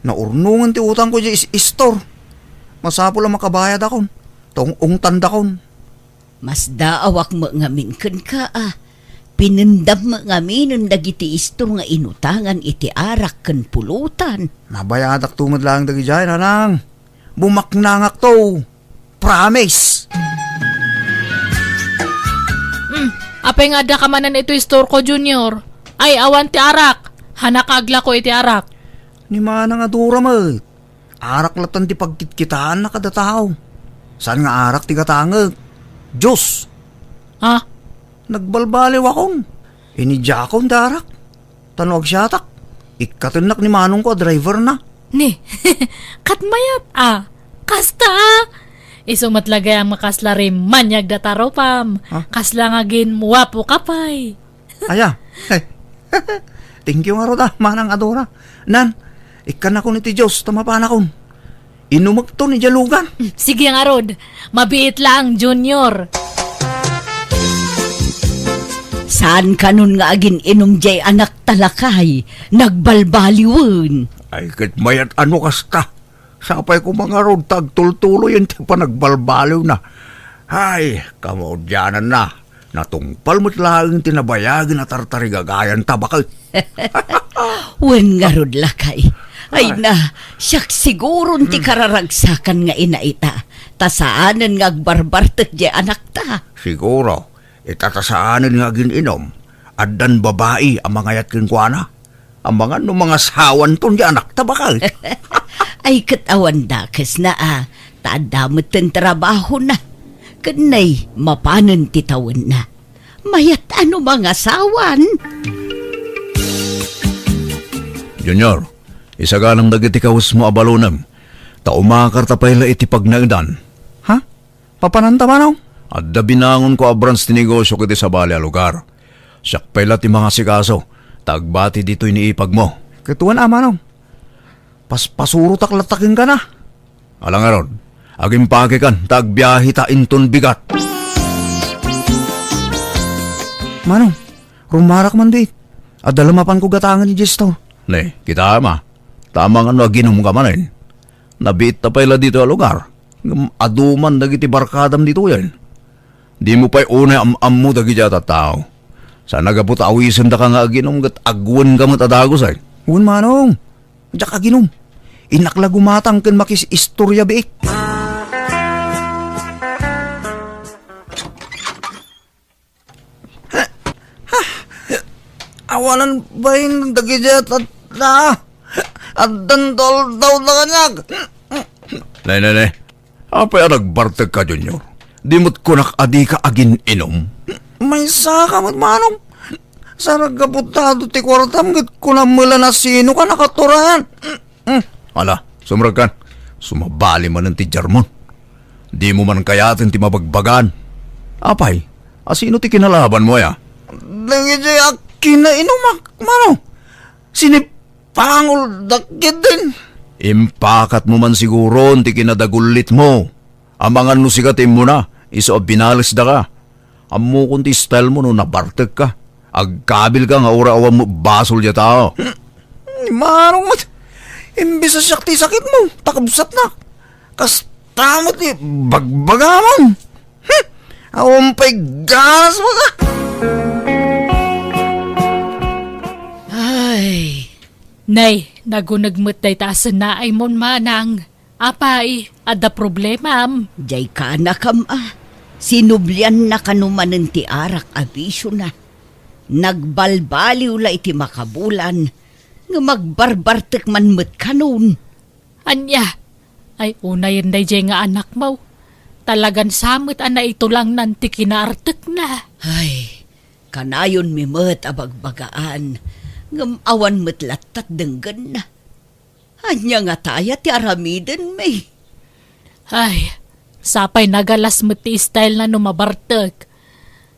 Naurnongen ti utangko idiay is-, istor. Masapul a makabayadakon. Ta ung-ungtandakon. Masdaawak met ngamin kenka a. Pinendam met ngaminen dagiti istor nga inutangan iti arak ken pulutan. Mabayadakto met laeng dagidiay, nanang. Bumaknangakto. Promise. Hmm, apay nga adda ka manen iti istorko, Junior? Ay, awan ti arak. Hanak aglako iti arak. Ni manang a Dora met. Arak latta ti pagkitkitaanna kada tao. Saan nga arak ti gatangek? Diyos! Ha? Nagbalbaliwakon. Inidiakon ti arak. Ta no agsiatak, ikkatennak ni manongko a driverna. Ni, ket mayat a. Kasta a. Isu met la gayam nga kasla rimmaniag data rupam. Ha? Kasla nga ginwapo ka pay. Aya. Thank you ngarud a, manang a Dora. Nan, ikkannakon iti Diyos ta mapanakon. Inumekton idiay lugan. Sige ngarud, mabiit laeng, Junior. Saan kanon nga agin-inum diay anakta, lakay? Nagbalbaliwen. Ay, ket mayat a no kasta. Sapay koma ngarud ta agtultuloyen ti panagbalbaliwna. Ay, kamaudiananna, natungpal met laeng ti nabayagen a tartarigagayanta, baket. Wen ngarud, lakay. Ay, ay, na, siak siguron ti, hmm, kararagsakan nga ina ita. Ta saanen nga agbarbartek diay anakta. Siguro, ita ta saanen nga agin-inum, addan babai a mangayat kenkuana. Amangan no mangasawanton diay anakta, baket. Ay, ket awan dakesna a, ta adda metten trabahona. Ken nay, mapanen ti tawenna. Mayat a no mangasawan. Junior, isaganam dagiti kawesmo a balonem, ta umakarta pay la iti pagnaedan. Ha? Papananta, manong? Adda binangonko a branch ti negosio iti sabali a lugar. Siak pay la ti mangasikaso, ta agbati ditoy ni ipagmo. Ket wen a, manong. Paspasurotak latta kenka na. Ala ngarud, agimpakekan ta agbiaheta inton bigat. Manong, rumarak man di. Adda la mapanko gatangen idiay istor. Ne, kitaem a. Ta amangan no aginumka manen. Nabiitta pay la ditoy a lugar. Ngem adu man dagiti barkadam ditoyen. Dimo pay unay am-ammo dagiti a tattao. Saan a gapu ta awisendaka nga aginum ket agwenka met a dagus, ay. Wen, manong. Diak aginum. Innak la gumatang ken makis-istorya biit. Awanan bain dagiti tattao. Addan toldaw da kaniak. Nay, nay, nay. Apay a nagbartekka, Junior? Di met kunak a dika agin-inum? Maysaka met, manong. Sarag a putado ti kuartam ket kunam met la no sinoka nakaturayan. Mm. Ala, sumrekkan. Sumabali manen ti German. Dimo man kayaten ti mabagbagaan. Apay, a sino ti kinalabanmo, aya? Dagiti a kinainumak, manong. Sinipangoldak ketdin. Impakatmo man siguron ti kinadagullitmo. Amangan no sika ti immuna, isu a binalesdaka. Ammokon ti style mo no nabartekka. Agkabilka nga uray awan met basol diay tao. Hmm, Manong met, imbes a siak ti sakitmo, ta kabsatnak. Kasta met ti bagbagamon. Hmm, awan pay ganas mo ka. Ay. Nay, naguneg met dayta a sennaay mon, manang. Apay, adda problemam? Diay kaanakam a. Sinublianna kano manen ti arak a bisiona. Nagbalbaliw la iti makabulan, ngem agbarbartek man met kanon. Ania? Ay, unayen daydiay nga anakmo. Talagan sa met a naitulangnan ti kinaartekna. Ay, kanayonmi met a bagbagaan, ngem awan met lattat denggenna. Ania ngataya ti aramidenmi? Ay, sapay nagalas met ti style na no mabartek.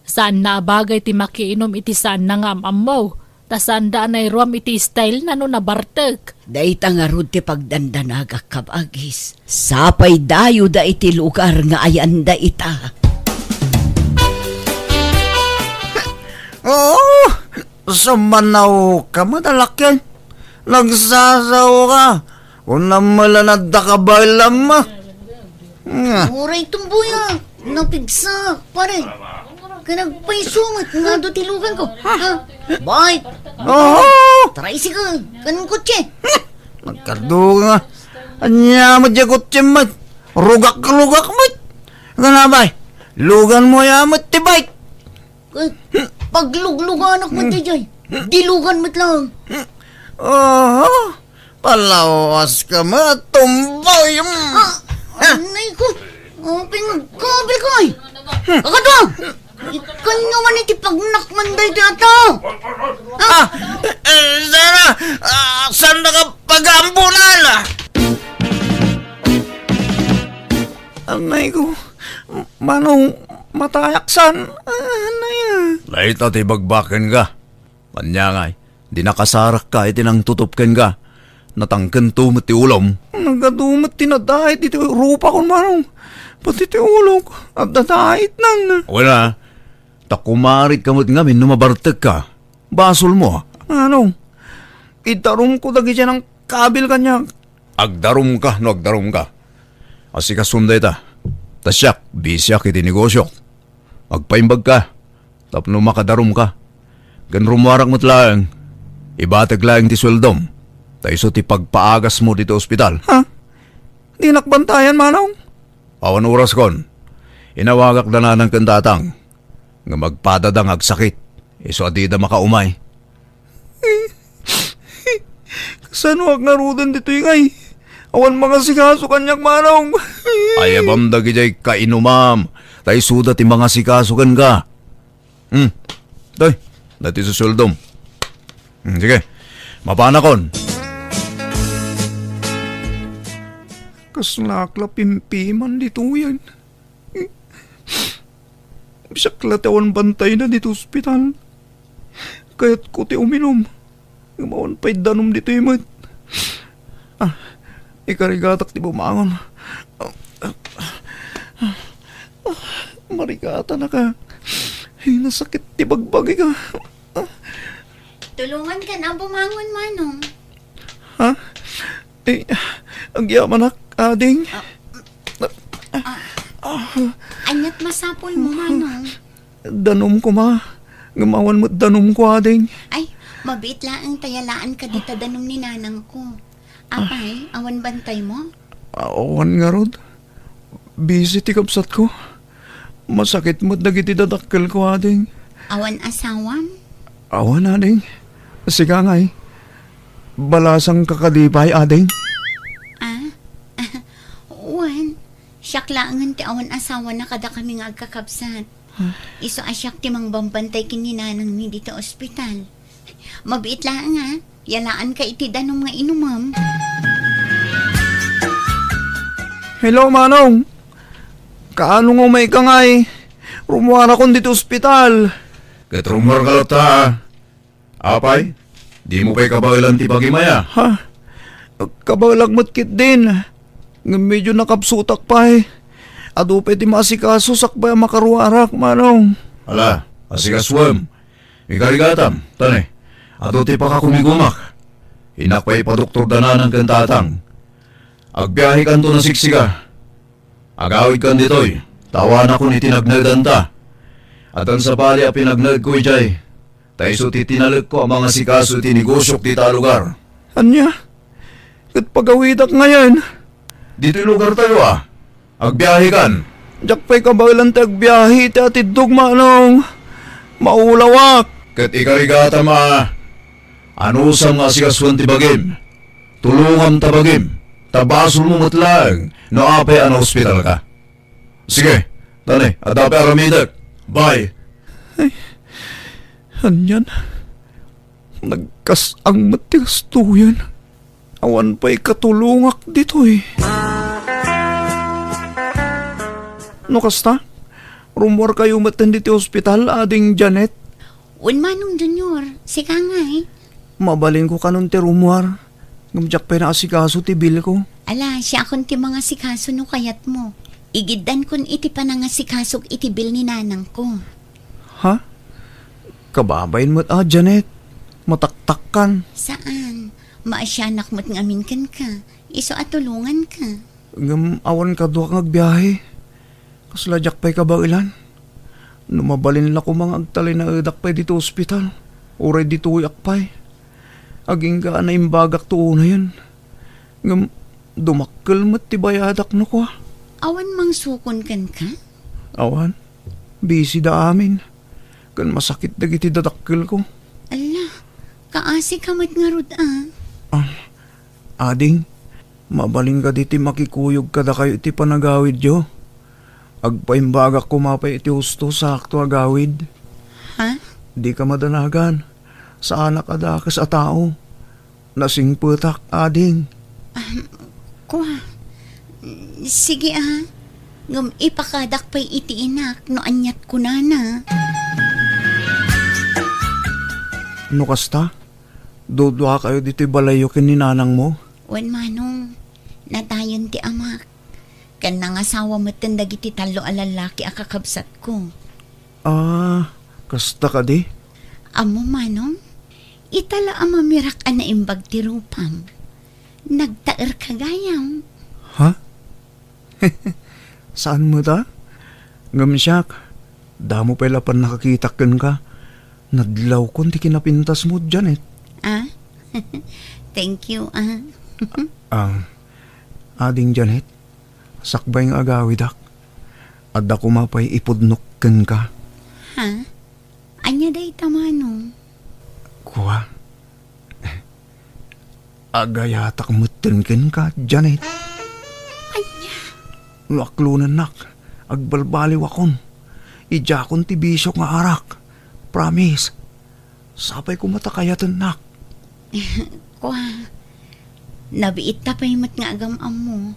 Saanna a bagay ti makiinom iti saanna nga am-ammo, ta saanda a nairuam iti style na no nabartek. Dayta ngarud ti pagdandanagak, kabagis. Sapay dayoda iti lugar nga ayanda ita. Oo, sumannawka met a lakian. Nagsasaoka. Kunam met la adda kabaelam. Nga. Uray tumboya, napigsa, pare. Ken agpayso met nga adu ti luganko. Ha? Bike. Oo. Tricycle. Ken kotse. Nagkaduga nga. Ania met diay kotsem met. Rugak-rugak met. Kunam, bay. Luganmo aya met ti bike. Eh, paglugluganak met daydiay. Dilugan met lang. Aha, palawaska met, tumboy. Ah, anay ko. Oh, pingagkabil ko ay. Kakadwa! Ikan nga man iti pagnak man daydiay a tao. Ah, eh, sana, ah, saan na ka pag-aambunan? Anay ko, Manong, matayak san? Anay, ah. Dayta ti bagbakenka. Ania ngay, di nakasarakka iti nangtutup kenka. Natangkento met ti ulom. Nagadu met ti nadait iti rupakon, Manong. Pati ti ulok, adda daitnan. Wen a, ta kumaritka met ngamin no mabartekka. Basolmo. Manong, idarumko dagiti nangkabil kaniak. Agdarumka no agdarumka. Asikasom dayta. Ta siak, bisiak iti negosiok. Agpaimbagka tapno makadarumka. Ken rummuarak met laeng, ibatek laeng ti sueldom, ta isu ti pagpaagasmo ditoy ospital. Ha? Dinak bantayan, Manong? Awan oraskon. Inawagak da nanang ken tatang. Ngem agpadada nga agsakit, isu a dida makaumay. Kasanoak ngaruden ditoy ngay? Awan mangasikaso kaniak, Manong. Ayabam dagidiay kainumam, ta isuda ti mangasikaso kenka. Hmm. Toy, daytoy susueldom. Hmm, sige. Mapanakon. Kaslaak la pimpiman ditoyen. Siak la ti awan bantayna ditoy ospital. Kayatko ti uminum. Ngem awan pay danum ditoy met. Ah, ikarigatak ti bumangon. Ah, ah, ah, marigatanaka. Ay, nasakit ti bagbagika. Ah. Tulongankan a bumangon, Manong. Ha? Eh, agyamanak, ading. Ah, ah, aniat masapulmo, Manong? Danum koma. Ngem awan met danumko, ading. Ay, mabiit laeng ta yalaanka dita danum ni nanangko. Apay, awan bantaymo? Awan ngarud. Busy ti kabsatko. Masakit met dagiti dadakkelko, ading. Awan asawam? Awan, ading. Sika ngay. Balasangka kadi pay, ading? Ah? Wen, siak laengen ti awan asawana kadakami nga agkakabsat. Isu a siak ti mangbambantay ken ni nanangmi dita ospital. Mabiit laeng a, yalaanka iti danum nga inumem. Hello, Manong. Kaano nga umayka ngay? Rummuarakon dita ospital. Ket rummuarka latta. Apay, dimo pay kabaelan ti bagim aya? Ha? Kabaelak met ketdin. Ngem medio nakabsutak pay. Adu pay ti maasikaso sakbay a makaruarak, Manong. Ala, asikasuem. Ikarigatam, tane, adu ti pakakumigumak. Innak pay ipadoktorda nanang ken tatang. Agbiahekanto nasiksiga. Agawidkan ditoy, ta awanakon iti nagnaedanta. Addan sabali a pinagnaedko idiay, ta isu ti tinalekko a mangasikaso iti negosiok dita a lugar. Ania? Ket pagawidak ngayen? Ditoy lugartayo a. Agbiahekan. Diak pay kabaelan ti agbiahe iti atiddog, Manong. Maulawak. Ket ikarigatam a, anusam nga asikasuan ti bagim? Tulongam ta bagim, ta basolmo met laeng no apay a naospitalka. Sige, tane, adda pay aramidek. Bye. Ay, anian? Nagkas-ang met ti gastoyen. Awan pay katulongak ditoy. No kasta, rummuarkayo met ditoy ospital, Ading Janet? Wen, Manong Junior, sika ngay. Mabalinko kanon ti rummuar, ngem diak pay naasikaso ti bilko. Ala, siakon ti mangasikaso no kayatmo. Igiddankon iti panangasikasok iti bil ni nanangko. Ha? Kababain met a, Janet. Mataktakkan. Saan. Maasianak met ngamin kenka. Isu a tulonganka. Ngem awan kaduak nga agbiahe. Kasla diak pay kabaelan. No mabalin la koma nga agtalinaedak pay ditoy ospital, uray ditoyak pay. Agingga a naimbagakto unayen. Ngem dumakkel met ti bayadak no kua. Awan mangsukon kenka? Awan. Busy da amin. Ken masakit dagiti dadakkelko. Alla, kaasika met ngarud a. Ah, ading, mabalin kadi ti makikuyog kadakayo iti panagawidyo? Agpaimbagak koma pay iti husto sakto a gawid. Ha? Dika madanagan. Saanak a dakes a tao. Nasingpetak, ading. Ahem, kua. Sige a. Ngem ipakadak pay iti inak no aniat kunana. No kasta, duduakayo ditoy balayyo ken ni nanangmo? Wen, Manong. Natayen ti amak. Ken nangasawa metten dagiti tallo a lallaki a kakabsatko. Ah, kasta kadi? Ammo, Manong, ita la a mamirak a naimbag ti rupam. Nagtaerka gayam. Ha? Saan met a? Ngem siak, damo pay la pannakakitak kenka. Nadlawkon ti kinapintasmo, Janet. Ah? Thank you, ah. Ah, ading Janet, sakbay nga agawidak, adda koma pay ipudnok kenka. Ha? Ania dayta, Manong? Kua, agayatak metten kenka, Janet. Ania? No aklonennak, agbalbaliwakon. Idiakon ti bisiok nga arak. Promise. Sapay koma ta kayatennak. Kua, nabiitta pay met nga agam-ammo.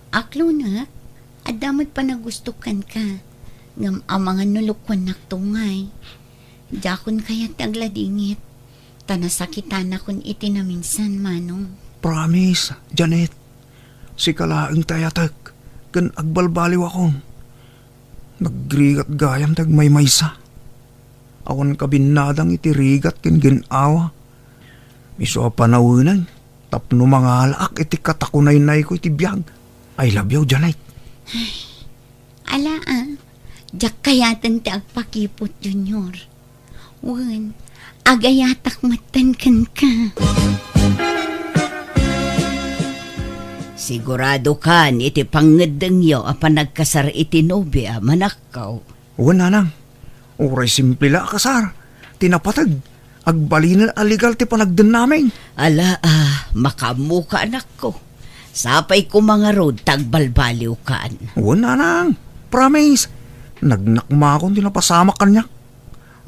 Aklonek, adda met panagustok kenka, ngem amangan no lukuannakto ngay. Diakon kayat ti agladingit, ta nasakitanakon iti naminsan, Manong. Promise, Janet. Sika laeng ti ayatek, ken agbalbaliwakon. Nagrigat gayam ti agmaymaysa. Awan kabinnadang iti rigat ken gin-awa. Isu a panawenay tapno mangalaak iti katakunaynayko iti biag. I love you, Janet. Ala, ah. Diak kayaten ti agpakiput, Junior. Wen, agayatak metten kenka. Siguradokan iti pangngeddengyo a panagkasar iti nobia, manakkaw. Wen, nanang. Uray simple la a kasar ti napateg, agbalinen a legal ti panagdennaming. Ala a, makaammoka, anakko. Sapay koma ngarud ta agbalbaliwkan. Wen, nanang. Promise. Nagnakmakon ti napasamak kaniak.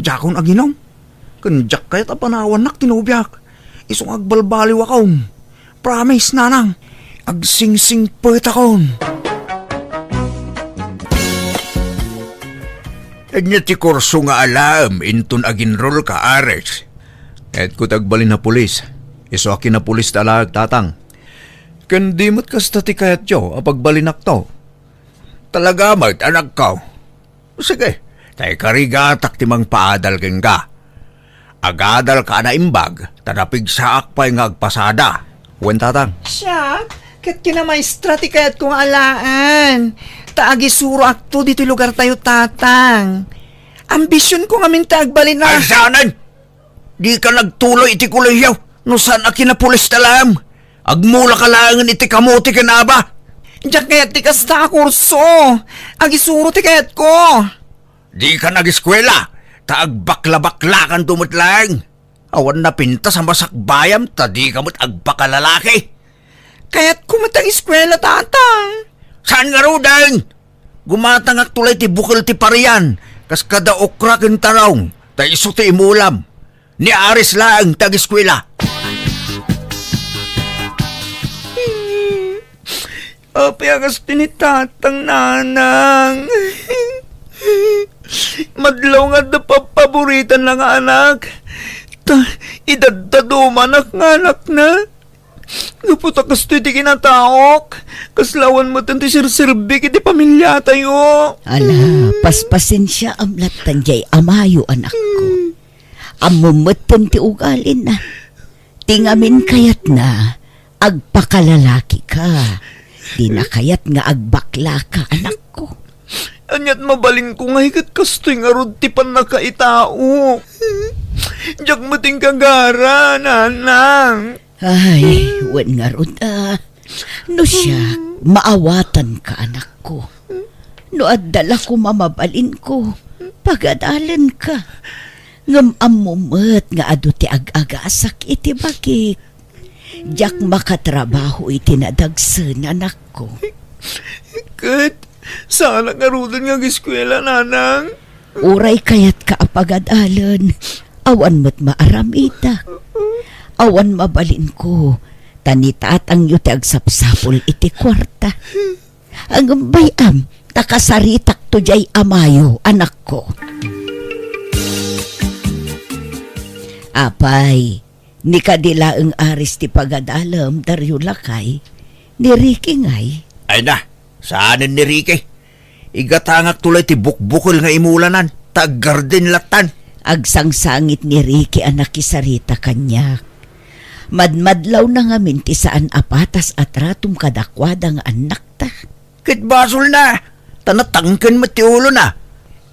Diakon aginom. Ken diak kayat a panawannak ti nobiak. Isu nga agbalbaliwakon. Promise, nanang. Agsingsingsingpetakon. Ania ti kurso nga alaem inton aginrolka, Ares? Kayatko ti agbalin a pulis. Isu a kinapulis ti alaek, tatang. Ken di met kasta ti kayatyo a pagbalinakto. Talaga met, anakko. Sige, Ta ikarigatak ti mangpaadal kenka. Agadalka a naimbag, ta napigsaak pay nga agpasada. Wen, Tatang. Siak, ket kinamaestra ti kayatko nga alaen. Ta agisuroakto ditoy lugartayo, Tatang. Ambisionko ngamin ti agbalin a Ay, saanen! Dika nagtuloy iti kolehiyo no saan a kinapulis ta laeng. Agmulaka laengen iti kamote ken aba. Diak kayat ti kasta a kurso. Agisuro ti kayatko. Dika nagiskuela, ta agbaklabaklakanto met laeng. Awan napintas a masakbayam ta dika met agpakalalaki. Kayatko met agiskuela, Tatang. Saan ngaruden? Gumatangakto lay ti bukel ti parian, kas kada okra ken tarong, ta isu ti imulam. Ni Aris laeng ti agiskuela. Apay a kas ti ni Tatang, Nanang? Madlaw nga adda papaboritanna nga anak. Ta, idaddadumanak nga anakna. Gapu ta kastoy ti kinataok, kasla awan metten ti serserbik iti pamiliatayo. Ala, paspasensiaam lattan diay amayo, anakko. Ammom metten ti ugalina. Ti ngamin kayatna, agpakalalakika. Dina kayat nga agbaklaka, anakko. Aniat mabalinko ngay ket kastoy ngarud ti pannakaitaok. Diak met inkagara, Nanang. Ay, wen ngarud a. No siak, maawatanka, anakko. No adda la koma mabalinko, pagadalenka. Ngem ammo met nga adu ti ag-agasak iti bagik. Diak makatrabaho iti nadagsen, anakko. Ket, saanak ngaruden nga agiskuela, Nanang? Uray kayatka a pagadalen, awan met maaramidak. Awan mabalinko, ta ni tatangyo ti agsapsapul iti kuarta. Ngem bay-am, ta kasaritakto diay amayo, anakko. Apay, ni kadi laeng Aris ti pagadalem, Dario lakay, ni Ricky ngay? Ay na, saanen ni Ricky. Igatangakto lay ti bukbukel nga imulanan, ta aggarden lattan. Agsangsangit ni Ricky a nakisarita kaniak. Madmadlawna ngamin ti saan a patas a tratom kadakuada nga annakta. Ket basolna, ta natangken met ti ulona.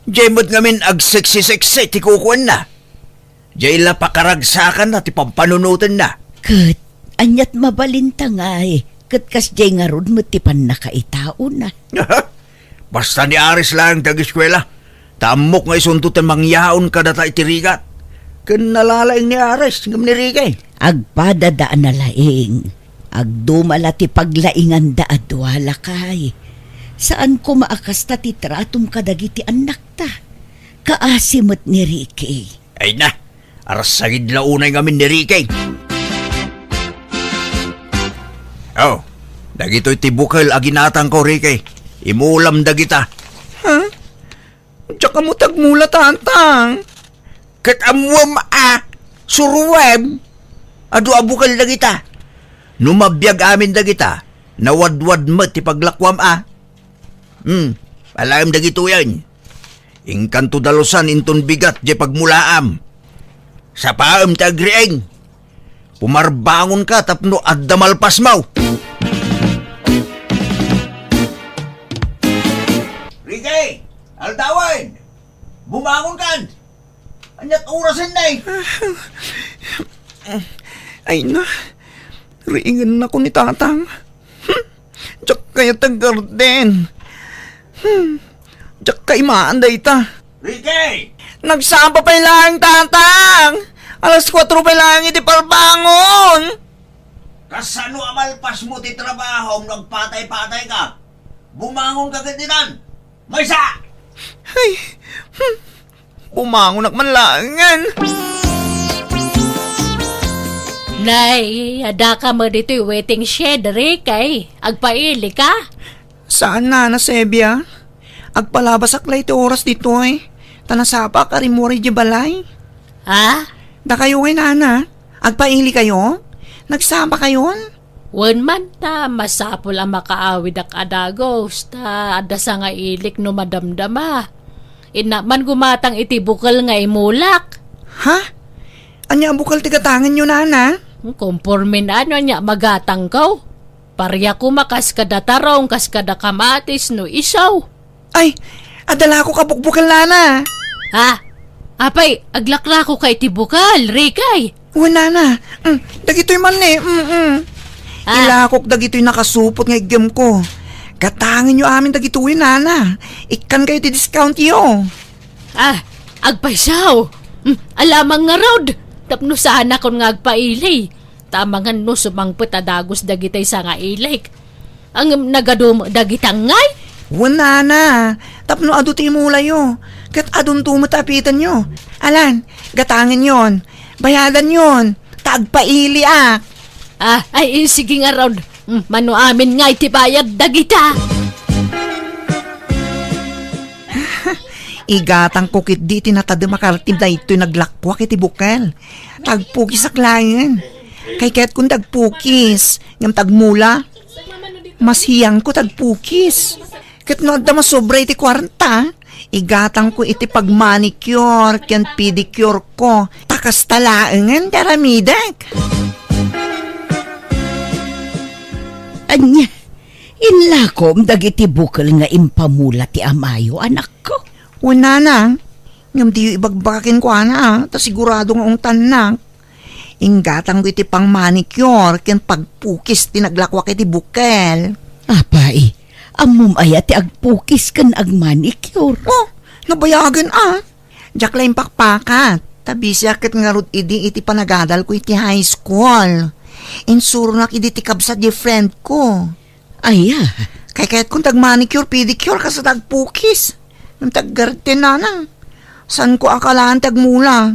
Diay met ngamin agseksi-seksi ti kukuenna. Diay la pakaragsakanna ti pampanunotenna. Ket aniat mabalinta ngay, ket kasdiay ngarud met ti pannakaitaona. Basta ni Aris laeng ti agiskuela, ta ammok nga isunto ti mangyaon kadata iti rigat. Ken nalalaing ni Aris ngem ni Ricky. Agpadada a nalaing. Agduma la ti paglainganda a dua, lakay. Saan koma a kasta ti tratom kadagiti annakta. Kaasi met ni Ricky. Ay na, arasagid la unay ngamin ni Ricky. Oh, dagitoy ti bukel a ginatangko, Ricky. Imulam dagita. Ha? Diak ammo ti agmula, Tatang. Ket ammuem a, suroem. Adu a bukel dagita. No mabiag amin dagita, nawadwad met ti paglakuam a. Hmm, alaem dagitoyen. Inkanto dalusan inton bigat diay pagmulaam. Sapaem ti agriing. Pumarbangonka tapno adda malpasmo. Ricky! Aldawen! Bumangonkan! Aniat orasen, nay? Ay na, riingennako ni Tatang. Hmm, diak kayat aggarden. Hmm, diak kaimaan dayta. Ricky! Nagsapa pay laeng, Tatang! Alas kuatro pay laeng iti parbangon! Kasano a malpasmo ti trabahom no agpatay-patayka? Bumangonka ket ditan! Maysa! Ay, hmm. Bumangonak man laengen. Nay, addaka met ditoy waiting shed, Ricky. Agpailika? Saan, Nana Sebia. Agpalabasak la iti oras ditoy. Ta nasapaak a rimmuar idiay balay. Ha? Dakayo ngay, Nana. Agpailikayo? Nagsapakayon? Wen man ta masapul a makaawidak a dagus, ta adda sangailik no madamdama. Innak man gumatang iti bukel nga imulak. Ha? Ania a bukel ti gatangenyo, nana? Konporme no ania magatangko. Paria koma kas kada tarong, kas kada kamatis no isu. Ay, adda lakok a bukbukel, nana. Ha? Apay, aglaklako ka iti bukel, Rikay? Wen, nana. Mm, dagitoy man ni. Mm, mm. Ah. Ilakok dagitoy nakasupot nga iggem ko. Gatangenyo amin dagitoy, nana. Ikkan kayo ti discount yo. Ah, agpaysaw. Mm, alamang ngarud. Tapno saanakon nga agpaili. Ta amangan no sumangpet a dagus dagitay sangailik. Ngem nagadu met dagita ngay? Wen, nana, tapno adu ti imulayo, ket adunto met ti apitenyo. Alan, gatangenyon, bayadanyon, ta agpailiak. Ah, ay, sige ngarud. Mm, mano amin ngay ti bayad dagita? Igatangko ketdi ti natadem a kartim daytoy naglakuak iti bukel. Tagpukisak laeng. Kaykayatkon ti agpukis, ngem ta agmula. Masiangko ti agpukis. Ket no adda masobra iti kuarta, igatangko iti pagmanicure ken pedicure ko. Ta kasta laengen ti aramidek. Ania, inlakom dagiti bukel nga impamula ti amayo, anakko? Wen, nana, ngem diyo ibagbaga kenkuana, a, ta sigurado nga ungtannak. Inggatangko iti pangmanicure ken pagpukis ti naglakuak iti bukel. Apay, ammom aya ti agpukis ken agmanicure? Oh, nabayagen a. Diak la impakpakat. Ta bisiak ket ngarud idi iti panagadalko iti high school. Insuronak idi ti kabsat diay friend ko. Aya? Kaykayatkon ti agmanicure, pedicure, kas ita agpukis. Ngem ti aggarden, nanang. Saanko a kalaan ti agmula.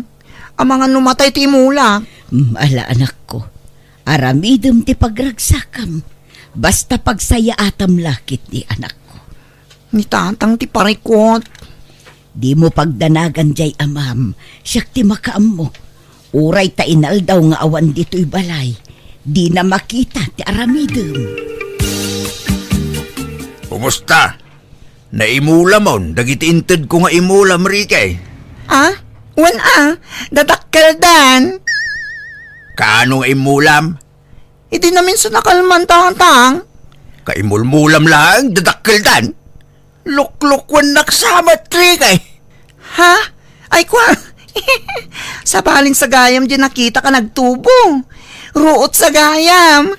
Amangan no matay ti imula. Mm, ala, anakko. Aramidem ti pagragsakam. Basta pagsayaatam la ketdi, anakko. Ni tatang ti parikut. Dimo pagdanagan diay amam, siak ti makaammo. Uray ta inaldaw nga awan ditoy balay, dina makita ti aramidem. Kumusta? Naimulamon dagiti intedko nga imulam, Ricky? Ah? Wen a, dadakkeldan. Kaano nga imulam? Idi naminsan a kalman, tatang. Kaimulmulam laeng, dadakkeldan. Luklukwennak sa met, Ricky. Ha? Ay, kwa. Sabalin sa gayam di nakitak a nagtubo. Ruot sa gayam.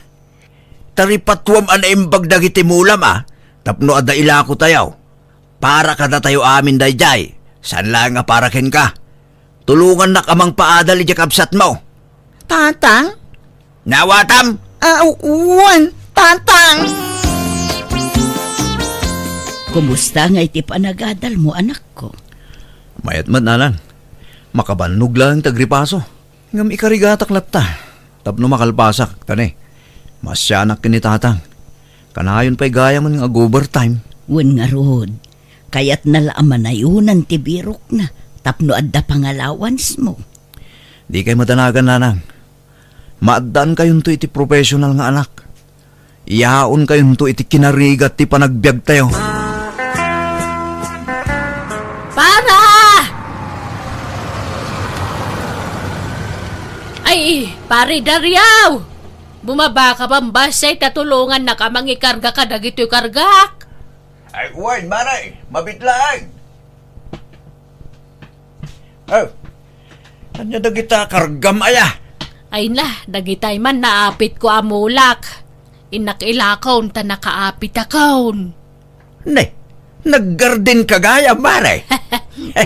Taripatuam a naimbag dagiti mulam a, tapno adda ilako tayo. Para kadatayo amin daydiay, saan laeng a para kenka. Tulongannak a mangpaadal idiay kabsatmo. Tatang? Naawatam? Ah, wen, tatang. Kumusta nga iti panagadalmo, anakko? Mayat met, nanang. Makabannog laeng ti agripaso. Ngem ikarigatak latta tapno makalpasak, ta ne, maasianak ken ni tatang. Kanayon pay gayam nga ag-overtime. Wen ngarud, kayatna la a manayonan ti birokna tapno adda pangalawansmo. Dikay madanagan, nanang. Maaddankayonto iti professional nga anak. Yaonkayonto iti kinarigat ti panagbiagtayo. Para! Ay, Pare Dario! Bumaba ka, bambasay, ta tulongannak a mangikarga kadagitoy kargak. Ay, wen, Mare, mabiit laeng. Oh, ania dagita kargam aya? Ay na, dagitay man naapitko a mulak. Innak ilakon ta nakaapitakon. Ne, naggarden ka gayam, Mare?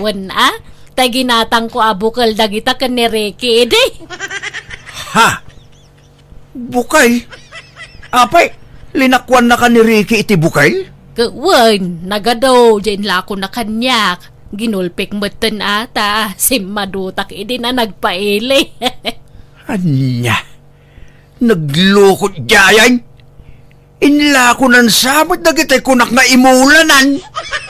Wen a, ta ginatangko a bukel dagita ken ni Ricky idi. Ha? Bukel? Apay, linakuannaka ni Ricky iti bukel? Ket wen, nagadu, diay inlakona kaniak. Ginulpek metten a ta simmadutak idi na nagpaili. Ania? Nagloko diayen? Inlakonan sa met dagiti kunak nga imulanan.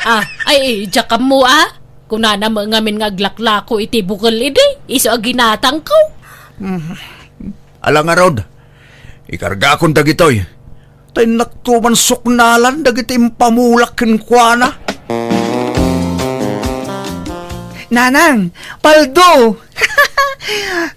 Ah, ay, diak ammo a. Kunana met ngamin nga aglaklako iti bukel idi, isu a ginatangko. Mhm. Ala ngarud, ikargakon dagitoy. Ta innakto man suknalan dagiti impamulak kenkuana. Nanang, paldo!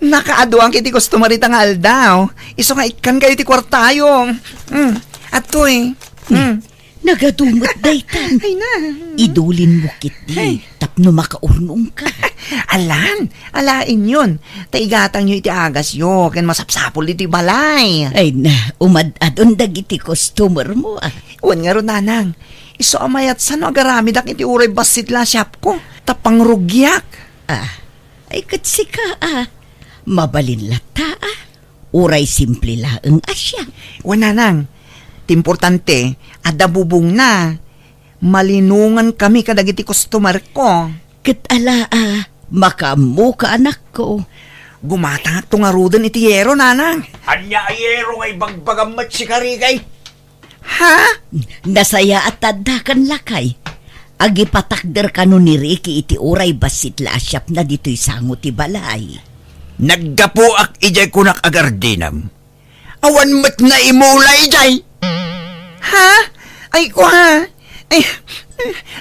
Nakaaduan iti customer ita nga aldaw. Isu nga ikkan kayo ti kuartayo. Mm, adtoy. Mm. Nagadu met daytan. Ay na. Idulinmo ketdi tapno makaurnongka. Alan, alaenyon. Ta igatangyo iti agasyo ken masapsapul iti balay. Ay na, umad-adon dagiti customermo, ah. Wen ngarud, nanang. Isu a mayat sano agaramidak iti uray bassit la a shopko. Ta pangrugiak. Ah, ay ket sika, ah. Mabalin latta, ah. Uray simple laeng a shop. Wen, nanang, ti importante, adda bubongna. Malinongan kami kadagiti customerko. Ket ala, ah, makaammoka, anakko. Gumatangakto ngaruden iti yero, nanang. Ania a yero nga ibagbagam met, Rikay? Ha? Nasayaat ta addakan, lakay. Agipatakder kano ni Ricky iti uray bassit la a shopna ditoy sango ti balay. Naggapuak idiay kunak a gardinam. Awan met naimula idiay. Ha? Ay, kwa. Ay,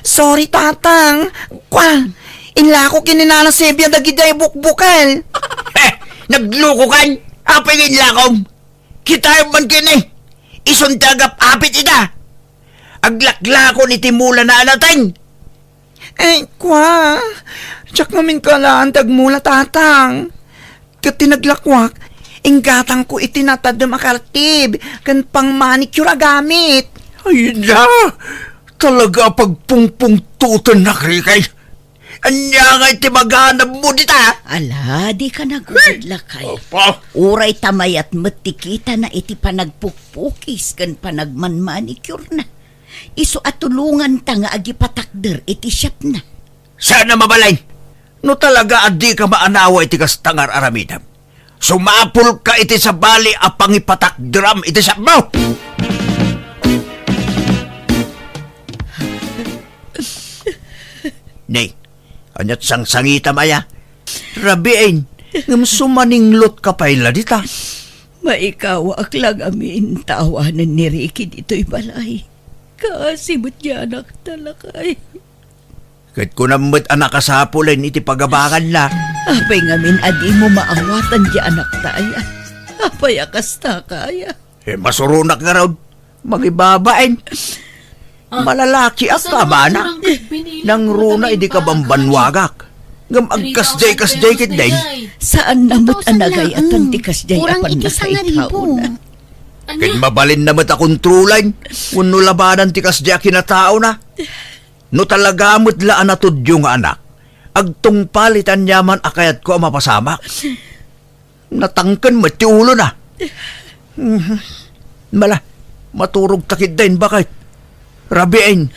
sorry, tatang. Kwa. Inlako ken ni Nana Sebia dagidiay bukbukel. He, naglukokan. Apay nga inlakom? Kitaem man ken, eh. Isun ti agap-apit ita. Aglaklakon iti mulana a nateng. Ay, kwa. Diak ngamin kalaan ti agmula, tatang. Ket ti naglakuak, inggatangko iti natadem a kartib ken pang-manicure a gamit. Ay na, talaga a pagpungpungtotennak, Rikay. Ania ngay ti maganabmo dita? Ala, dika nagubod, lakay. Apa? Uray ta mayat met ti kitana iti panagpukpukis ken panagmanmanicurena. Isu a tulonganta nga agipatakder iti shopna. Saan a mabalin? No talaga a dika maanawa iti kasta nga ar-aramidem, sumapulka iti sabali a pangipatakderam iti shopmo! Nay, ania't sangsangitam aya? Rabiin, ngem sumaninglotka pay la dita. Maikawaak la ngamin ta awanen ni Ricky ditoy balay. Kaasi met diay anakta, lakay. Ket kunam met a nakasapulen iti pagabanganna. Apay ngamin a dimo maawatan diay anakta aya? Apay a kastaka aya? Eh, masuronak ngarud. Mangibabain. Ah, malalakiak, amana. Nangruna idi kabambannuagak. Ngem agkasdiay-kasdiay ketdin. Saanna met a nagay-atan ti kasdiay a pannakaitaona. Ket mabalinna met a kontrolan wenno labanan ti kasdiay a kinataona. No talaga met la a natudyo nga anak, agtungpal iti aniaman a kayatko a mapasamak. Natangken met ti ulona. Mhm. Mala, maturogta ketdin, baket. Rabiin.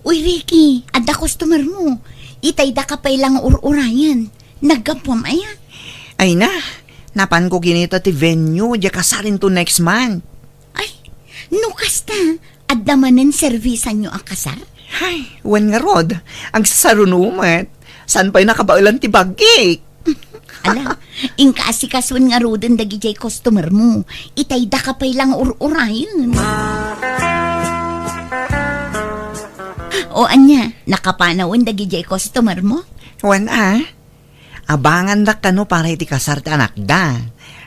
Uy, Ricky, adda customer mo. Itaydaka pay la nga ur-urayen. Naggapuam aya? Ay na, napanko kinita ti venue, diay kasarinto next month. Ay, no kasta, adda manen servisanyo a kasar? Hay, wen ngarud, agsasaruno met. Saan pay nakabaelan ti bagik? Ala, inka asikasuen ngaruden dagidiay customer mo. Itaydaka pay la nga ur-urayen. O ania, nakapanawen dagidiay customer mo? Wen a. Abangandak kano para iti kasar ti anakda.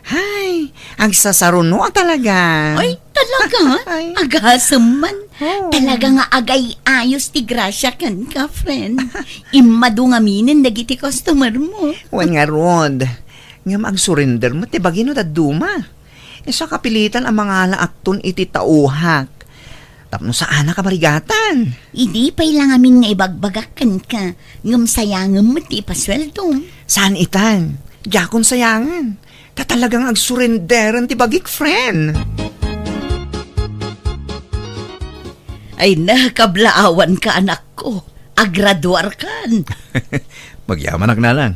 Hay, agsasaruno a talaga. Ay, talaga? Ay. Agasem man. Oh. Talaga nga agay-ayos ti grasia kenka, friend. Immadu ngaminen dagiti customer mo. Wen ngarud. Ngem agsurrender met ti bagi no dadduma. Isu a kapilitan a mangala akton iti tauhak. Tapno saanak a marigatan. Idi pay la ngamin nga ibagbagak kenka, ngem sayangem met ti ipasueldom. Saan itan? Diakon sayangen. Ta talaga nga agsurrenderen ti bagik, friend. Ay na, kablaawanka, anakko. Agraduarkan. Magyamanak, nanang.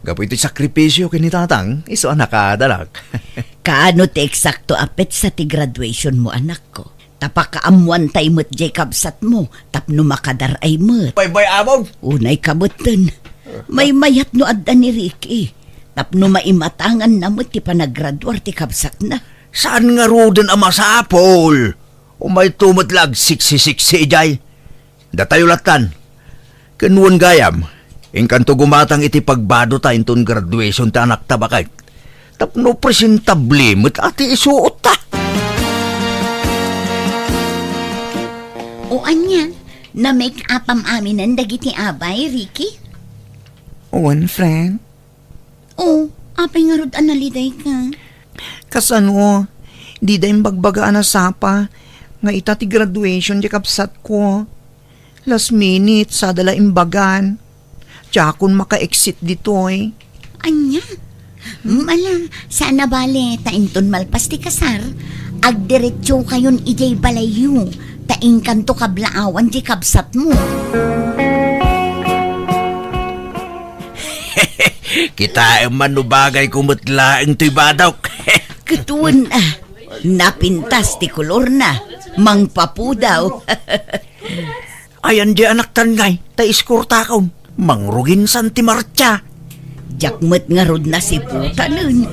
Gapu iti sakripisio ken ni tatang, isu a nakaadalak. Kaano ti eksakto a petsa ti graduation mo, anakko? Ta pakaammoantay met diay kabsatmo tapno makadar-ay met. Baybay-amon! Unay kabetten. Maymayat no adda ni Ricky tapno maimatanganna met ti panagraduar ti kabsatna. Saan ngaruden a masapul? Umayto met la agsiksi-siksi idiay. Datayo lattan. Ken wen gayam, inkanto gumatang iti pagbadota inton graduation ti anakta baket. Tapno presentable met a ti isuotta. O ania, na-make-upam aminen dagiti abay, Ricky? Wen, friend. O, apay ngarud a nalidayka? Kasano, dida imbagbaga a nasapa nga ita ti graduation ti kabsatko. Last minute, sada la imbagan. Diakon maka-exit ditoy. Ania? Mala, saan a bale, ta inton malpas ti kasar, agdiretsokayon idiay balayyo, ta inkanto kablaawan ti kabsatmo. Kitaem man no bagayko met laeng toy badok. Ket wen, a, napintas ti kolorna, mangpapudaw. Ayan di anaktan ngay, ta iskortakon. Mangrugin san ti martsa. Diak met ngarud nasiputanen.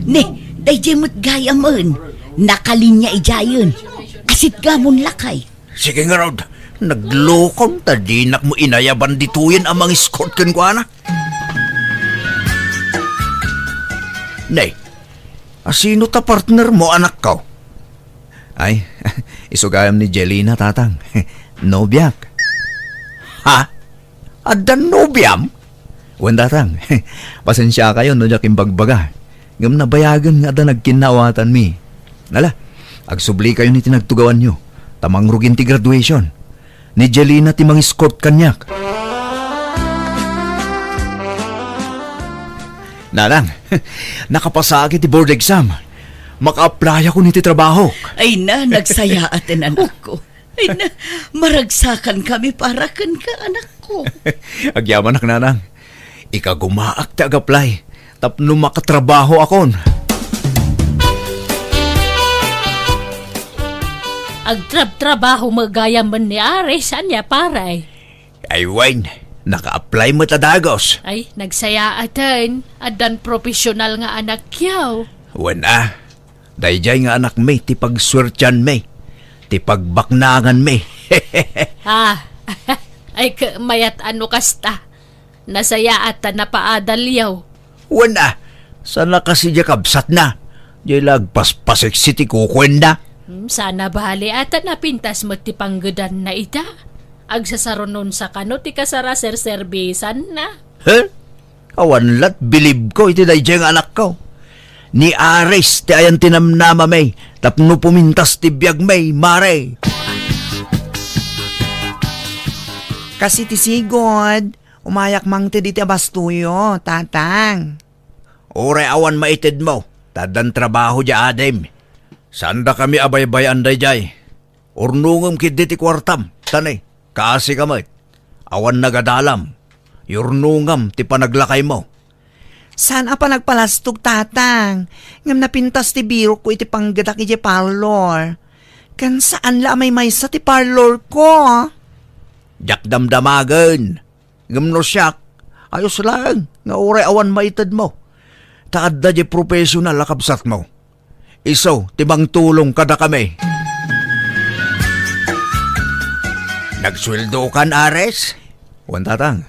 Ne, daydiay met gayamen. Nakalinya idiayen. Asitgamon lakay. Sige ngarud, naglokon ta dinak mo inayaban ditoyen a mangiskort kenkuana. Nay, asino ta partner mo, anakko? Ay, isu gayam ni Jelina, tatang. Nobiak. Ha? Addan nobiam? Wen, tatang. Pasensiakayon no diak imbagbaga. Ngem nabayagen nga adda nagkinnawatanmi. Ala, agsublikayon iti nagtugawanyo, ta mangrugin ti graduation. Ni Jelina ti mangiskort kaniak. Nanang, nakapasaak iti board exam. Maka-applyakon iti trabaho. Ay na, nagsayaaten, anakko. Ay na, maragsakankami para kenka, anakko. Agyamanak, nanang. Ikagumaak ti ag-apply tapno makatrabahoakon. Agtrabtrabaho met gayamen ni Ares, ania, pare? Ay wen, naka-apply met a dagus. Ay, nagsayaaten, addan professional nga anakyo. Wen a, daydiay nga anakmi ti pagsuertianmi, ti pagbaknanganmi. Ah, ay, ket mayat a no kasta. Nasayaat ta napaadalyo. Wen a, saan a kas idiay kabsatna, diay la agpaspasiksi ti kukuenda. Hmm, saan a bale a ta napintas met ti panggedanna ita. Agsasarunon sa kano ti kasaraserserbisanna. He? Awan lat bilibko iti daydiay nga anakko. Ni Ares ti ayan ti namnamami tapno pumintas ti biagmi, mare. Kas iti sigud, umayak mangted iti abastoyo, tatang. Uray awan maitedmo, ta addan trabaho diay adim. Saandakami a baybay-an daydiay. Urnongem ketdi ti kuartam, ta ne, kaasika met. Awan nagadalam. Yurnongam ti panaglakaymo. Saan a panagpalastog, tatang, ngem napintas ti birokko iti panggedak idiay parlor. Ken saan la a maymaysa ti parlorko. Diak damdamagen. Ngem no siak, ayos laeng nga uray awan maitedmo. Ta adda diay professional a kabsatmo. Isu ti mangtulong kadakami. Nagsueldokan, Ares? Wen, tatang.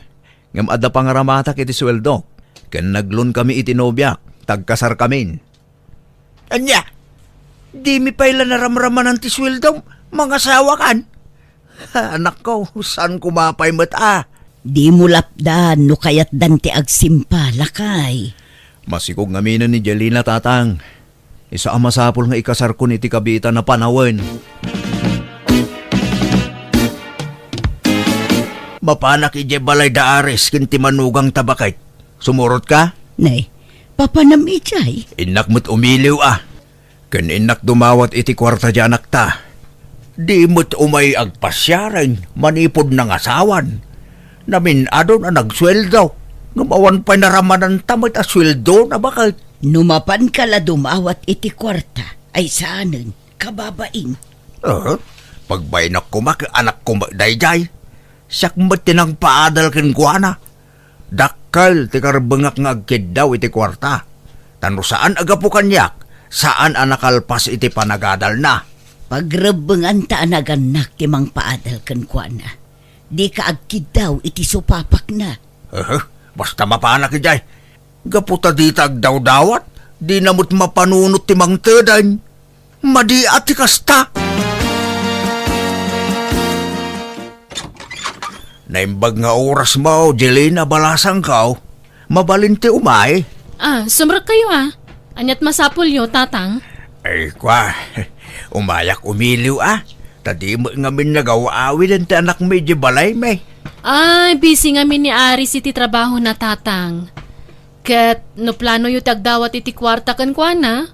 Ngem adda pangaramatak iti sueldok, ken nag-loan kami iti nobiak, ta agkasarkamin. Ania? Dimi pay la naramramanan ti sueldom? Mangasawakan? Anakko, saan koma pay met a? Dimo lapdan no kayatdan ti agsimpa, lakay. Masikog ngamin ni Jelina, tatang. Isu a masapul nga ikasarkon iti kabiitan a panawen. Mapanak idiay balay da Ares ken ti manugangta baket. Sumurotka? Nay, papanam idiay? Innak met umiliw a. Ken innak dumawat iti kuarta diay anakta. Di met umay agpasiaren manipud nangasawan. Namin-adon a nagsueldo, ngem awan pay naramananta met a sueldona baket. No mapanka la dumawat iti kuarta, ay saanen, kababain. Eh, pagbainak koma ket anakko met daydiay. Siak met ti nangpaadal kenkuana. Dakkel ti karbengak nga agkiddaw iti kuarta. Ta no saan a gapu kaniak, saan a nakalpas iti panagadalna. Pagrebbenganta a nagannak ti mangpaadal kenkuana. Dika agkiddaw iti supapakna. Aha, basta mapanak idiay. Gapu ta dita agdawdawat, dina met mapanunot ti mangtedeng. Madi a ti kasta. Naimbag nga orasmo, Jelena, balasangko. Mabalin ti umay. Ah, sumrekkayo, ah. Ania't masapulyo, Tatang? Ay, kua, umayak umiliw, ah. Ta di met ngamin nagaw-awiden ti anakmi idiay balaymi. Ay, busy ngamin ni Aris iti trabahona, Tatang. Ket no planoyo ti agdawat iti kuarta kenkuana,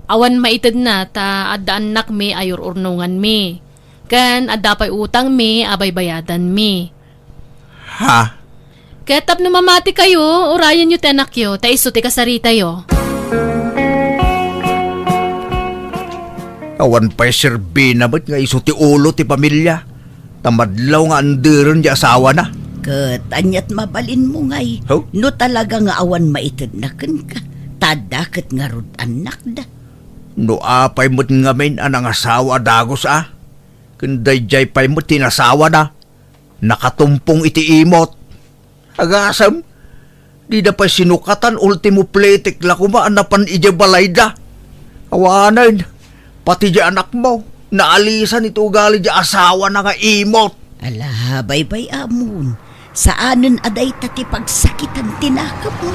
awan maitedna ta adda annakmi a ur-urnonganmi, ken adda pay utangmi a baybayadanmi. Ha? Ket tapno mamatikayo, urayenyo ti anakyo, ta isu ti kasaritayo. Awan pay serbina met nga isu ti ulo ti pamilia. Ta madlaw nga anderen ti asawana. Ket ania't mabalinmo ngay, Ho? no talaga nga awan maitedna kenka, ta adda ket ngarud annakda. No apay met ngamin a nangasawa a dagus a, ken daydiay pay met ti nasawana, nakatumpong iti imot. Agasem, dida pay sinukatan, ultimo plitik la koma a napan idiay balayda. Awanen, pati di anakmo, naalisan iti ugali di asawana nga imot. Ala, baybay-amon, saanen a dayta ti pagsakitan ti nakemmo.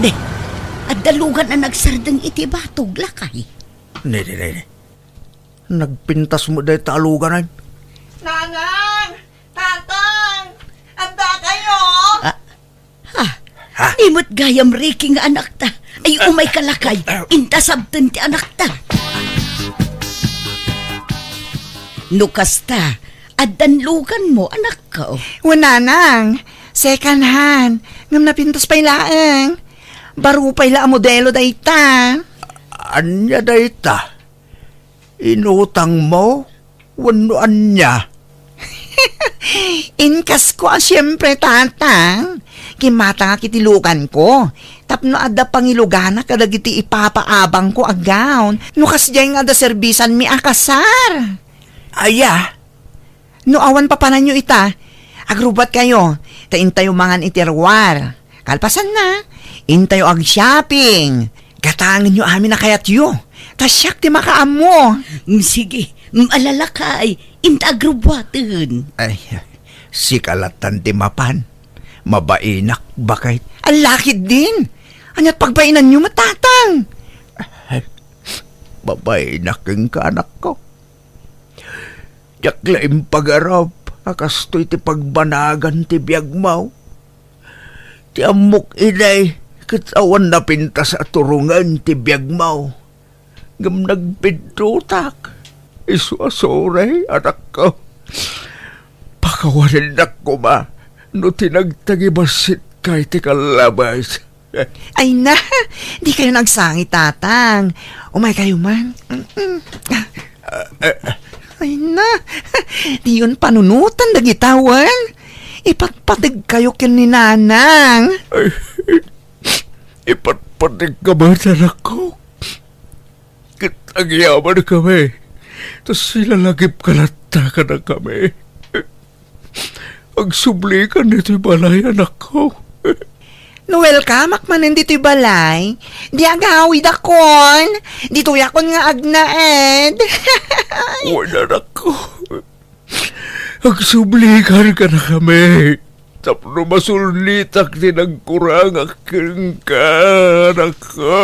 Ne, adda lugan a nagsardeng iti batog, lakay. Ne, ne, ne, ne. Nagpintas met dayta a luganen. Nanang! Tatang! Adda kayo? Ah, ha? Ha? Imut gayam, Ricky, nga anakta. Ay, umay ka lakay. Inta sabten ti anakta. No kasta, addan luganmo, anakko. Wen, nanang, second hand. Ngem napintas pay laeng. Baro pay la a modelo dayta. Ania dayta? Inutangmo wenno ania? Inkasko a siempre, Tatang. Kimmatangak iti luganko tapno adda pangilugana kadagiti ipapaabangko a gown no kasdiay nga adda serbisanmi a kasar. Aya? No awan papananyo ita, agrubbuatkayo, ta intayo mangan iti ruar. Kalpasanna, intayo ag-shopping. Gatangenyo amin a kayatyo, ta siak ti makaammo. Mm, sige, mm, ala lakay, inta agrubbuaten. Ay, sika lattan ti mapan. Mabainak, baket. Ala ketdin. Ania't pagbainanyo met, Tatang? Ay, mabainak kenka, anakko. Diak la impagarop a kastoy ti pagbanagan ti biagmo. Ti ammok idi ket awan napintas a turongen ti biagmo. Ngem nagbiddutak. Isu a sorry, anakko. Pakawanennak koma no tinagtagibasitka iti kallabes. Ay na, dikayo agsangit, Tatang. Umaykayo man. Mm-mm. Ay na, diyon panunotan dagita wen. Ipatpategkayo ken ni Nanang. Ay, ipatpategka met, anakko. Ket agyamankami, ta silalagipka latta kadakami. Agsublikan ditoy balay, anakko. No welcomeak manen ditoy balay, di agawidakon. Ditoyakon nga agnaed. Wen, anakko. Agsublikan kadakami tapno masulnitak ti nagkurangak kenka, anakko.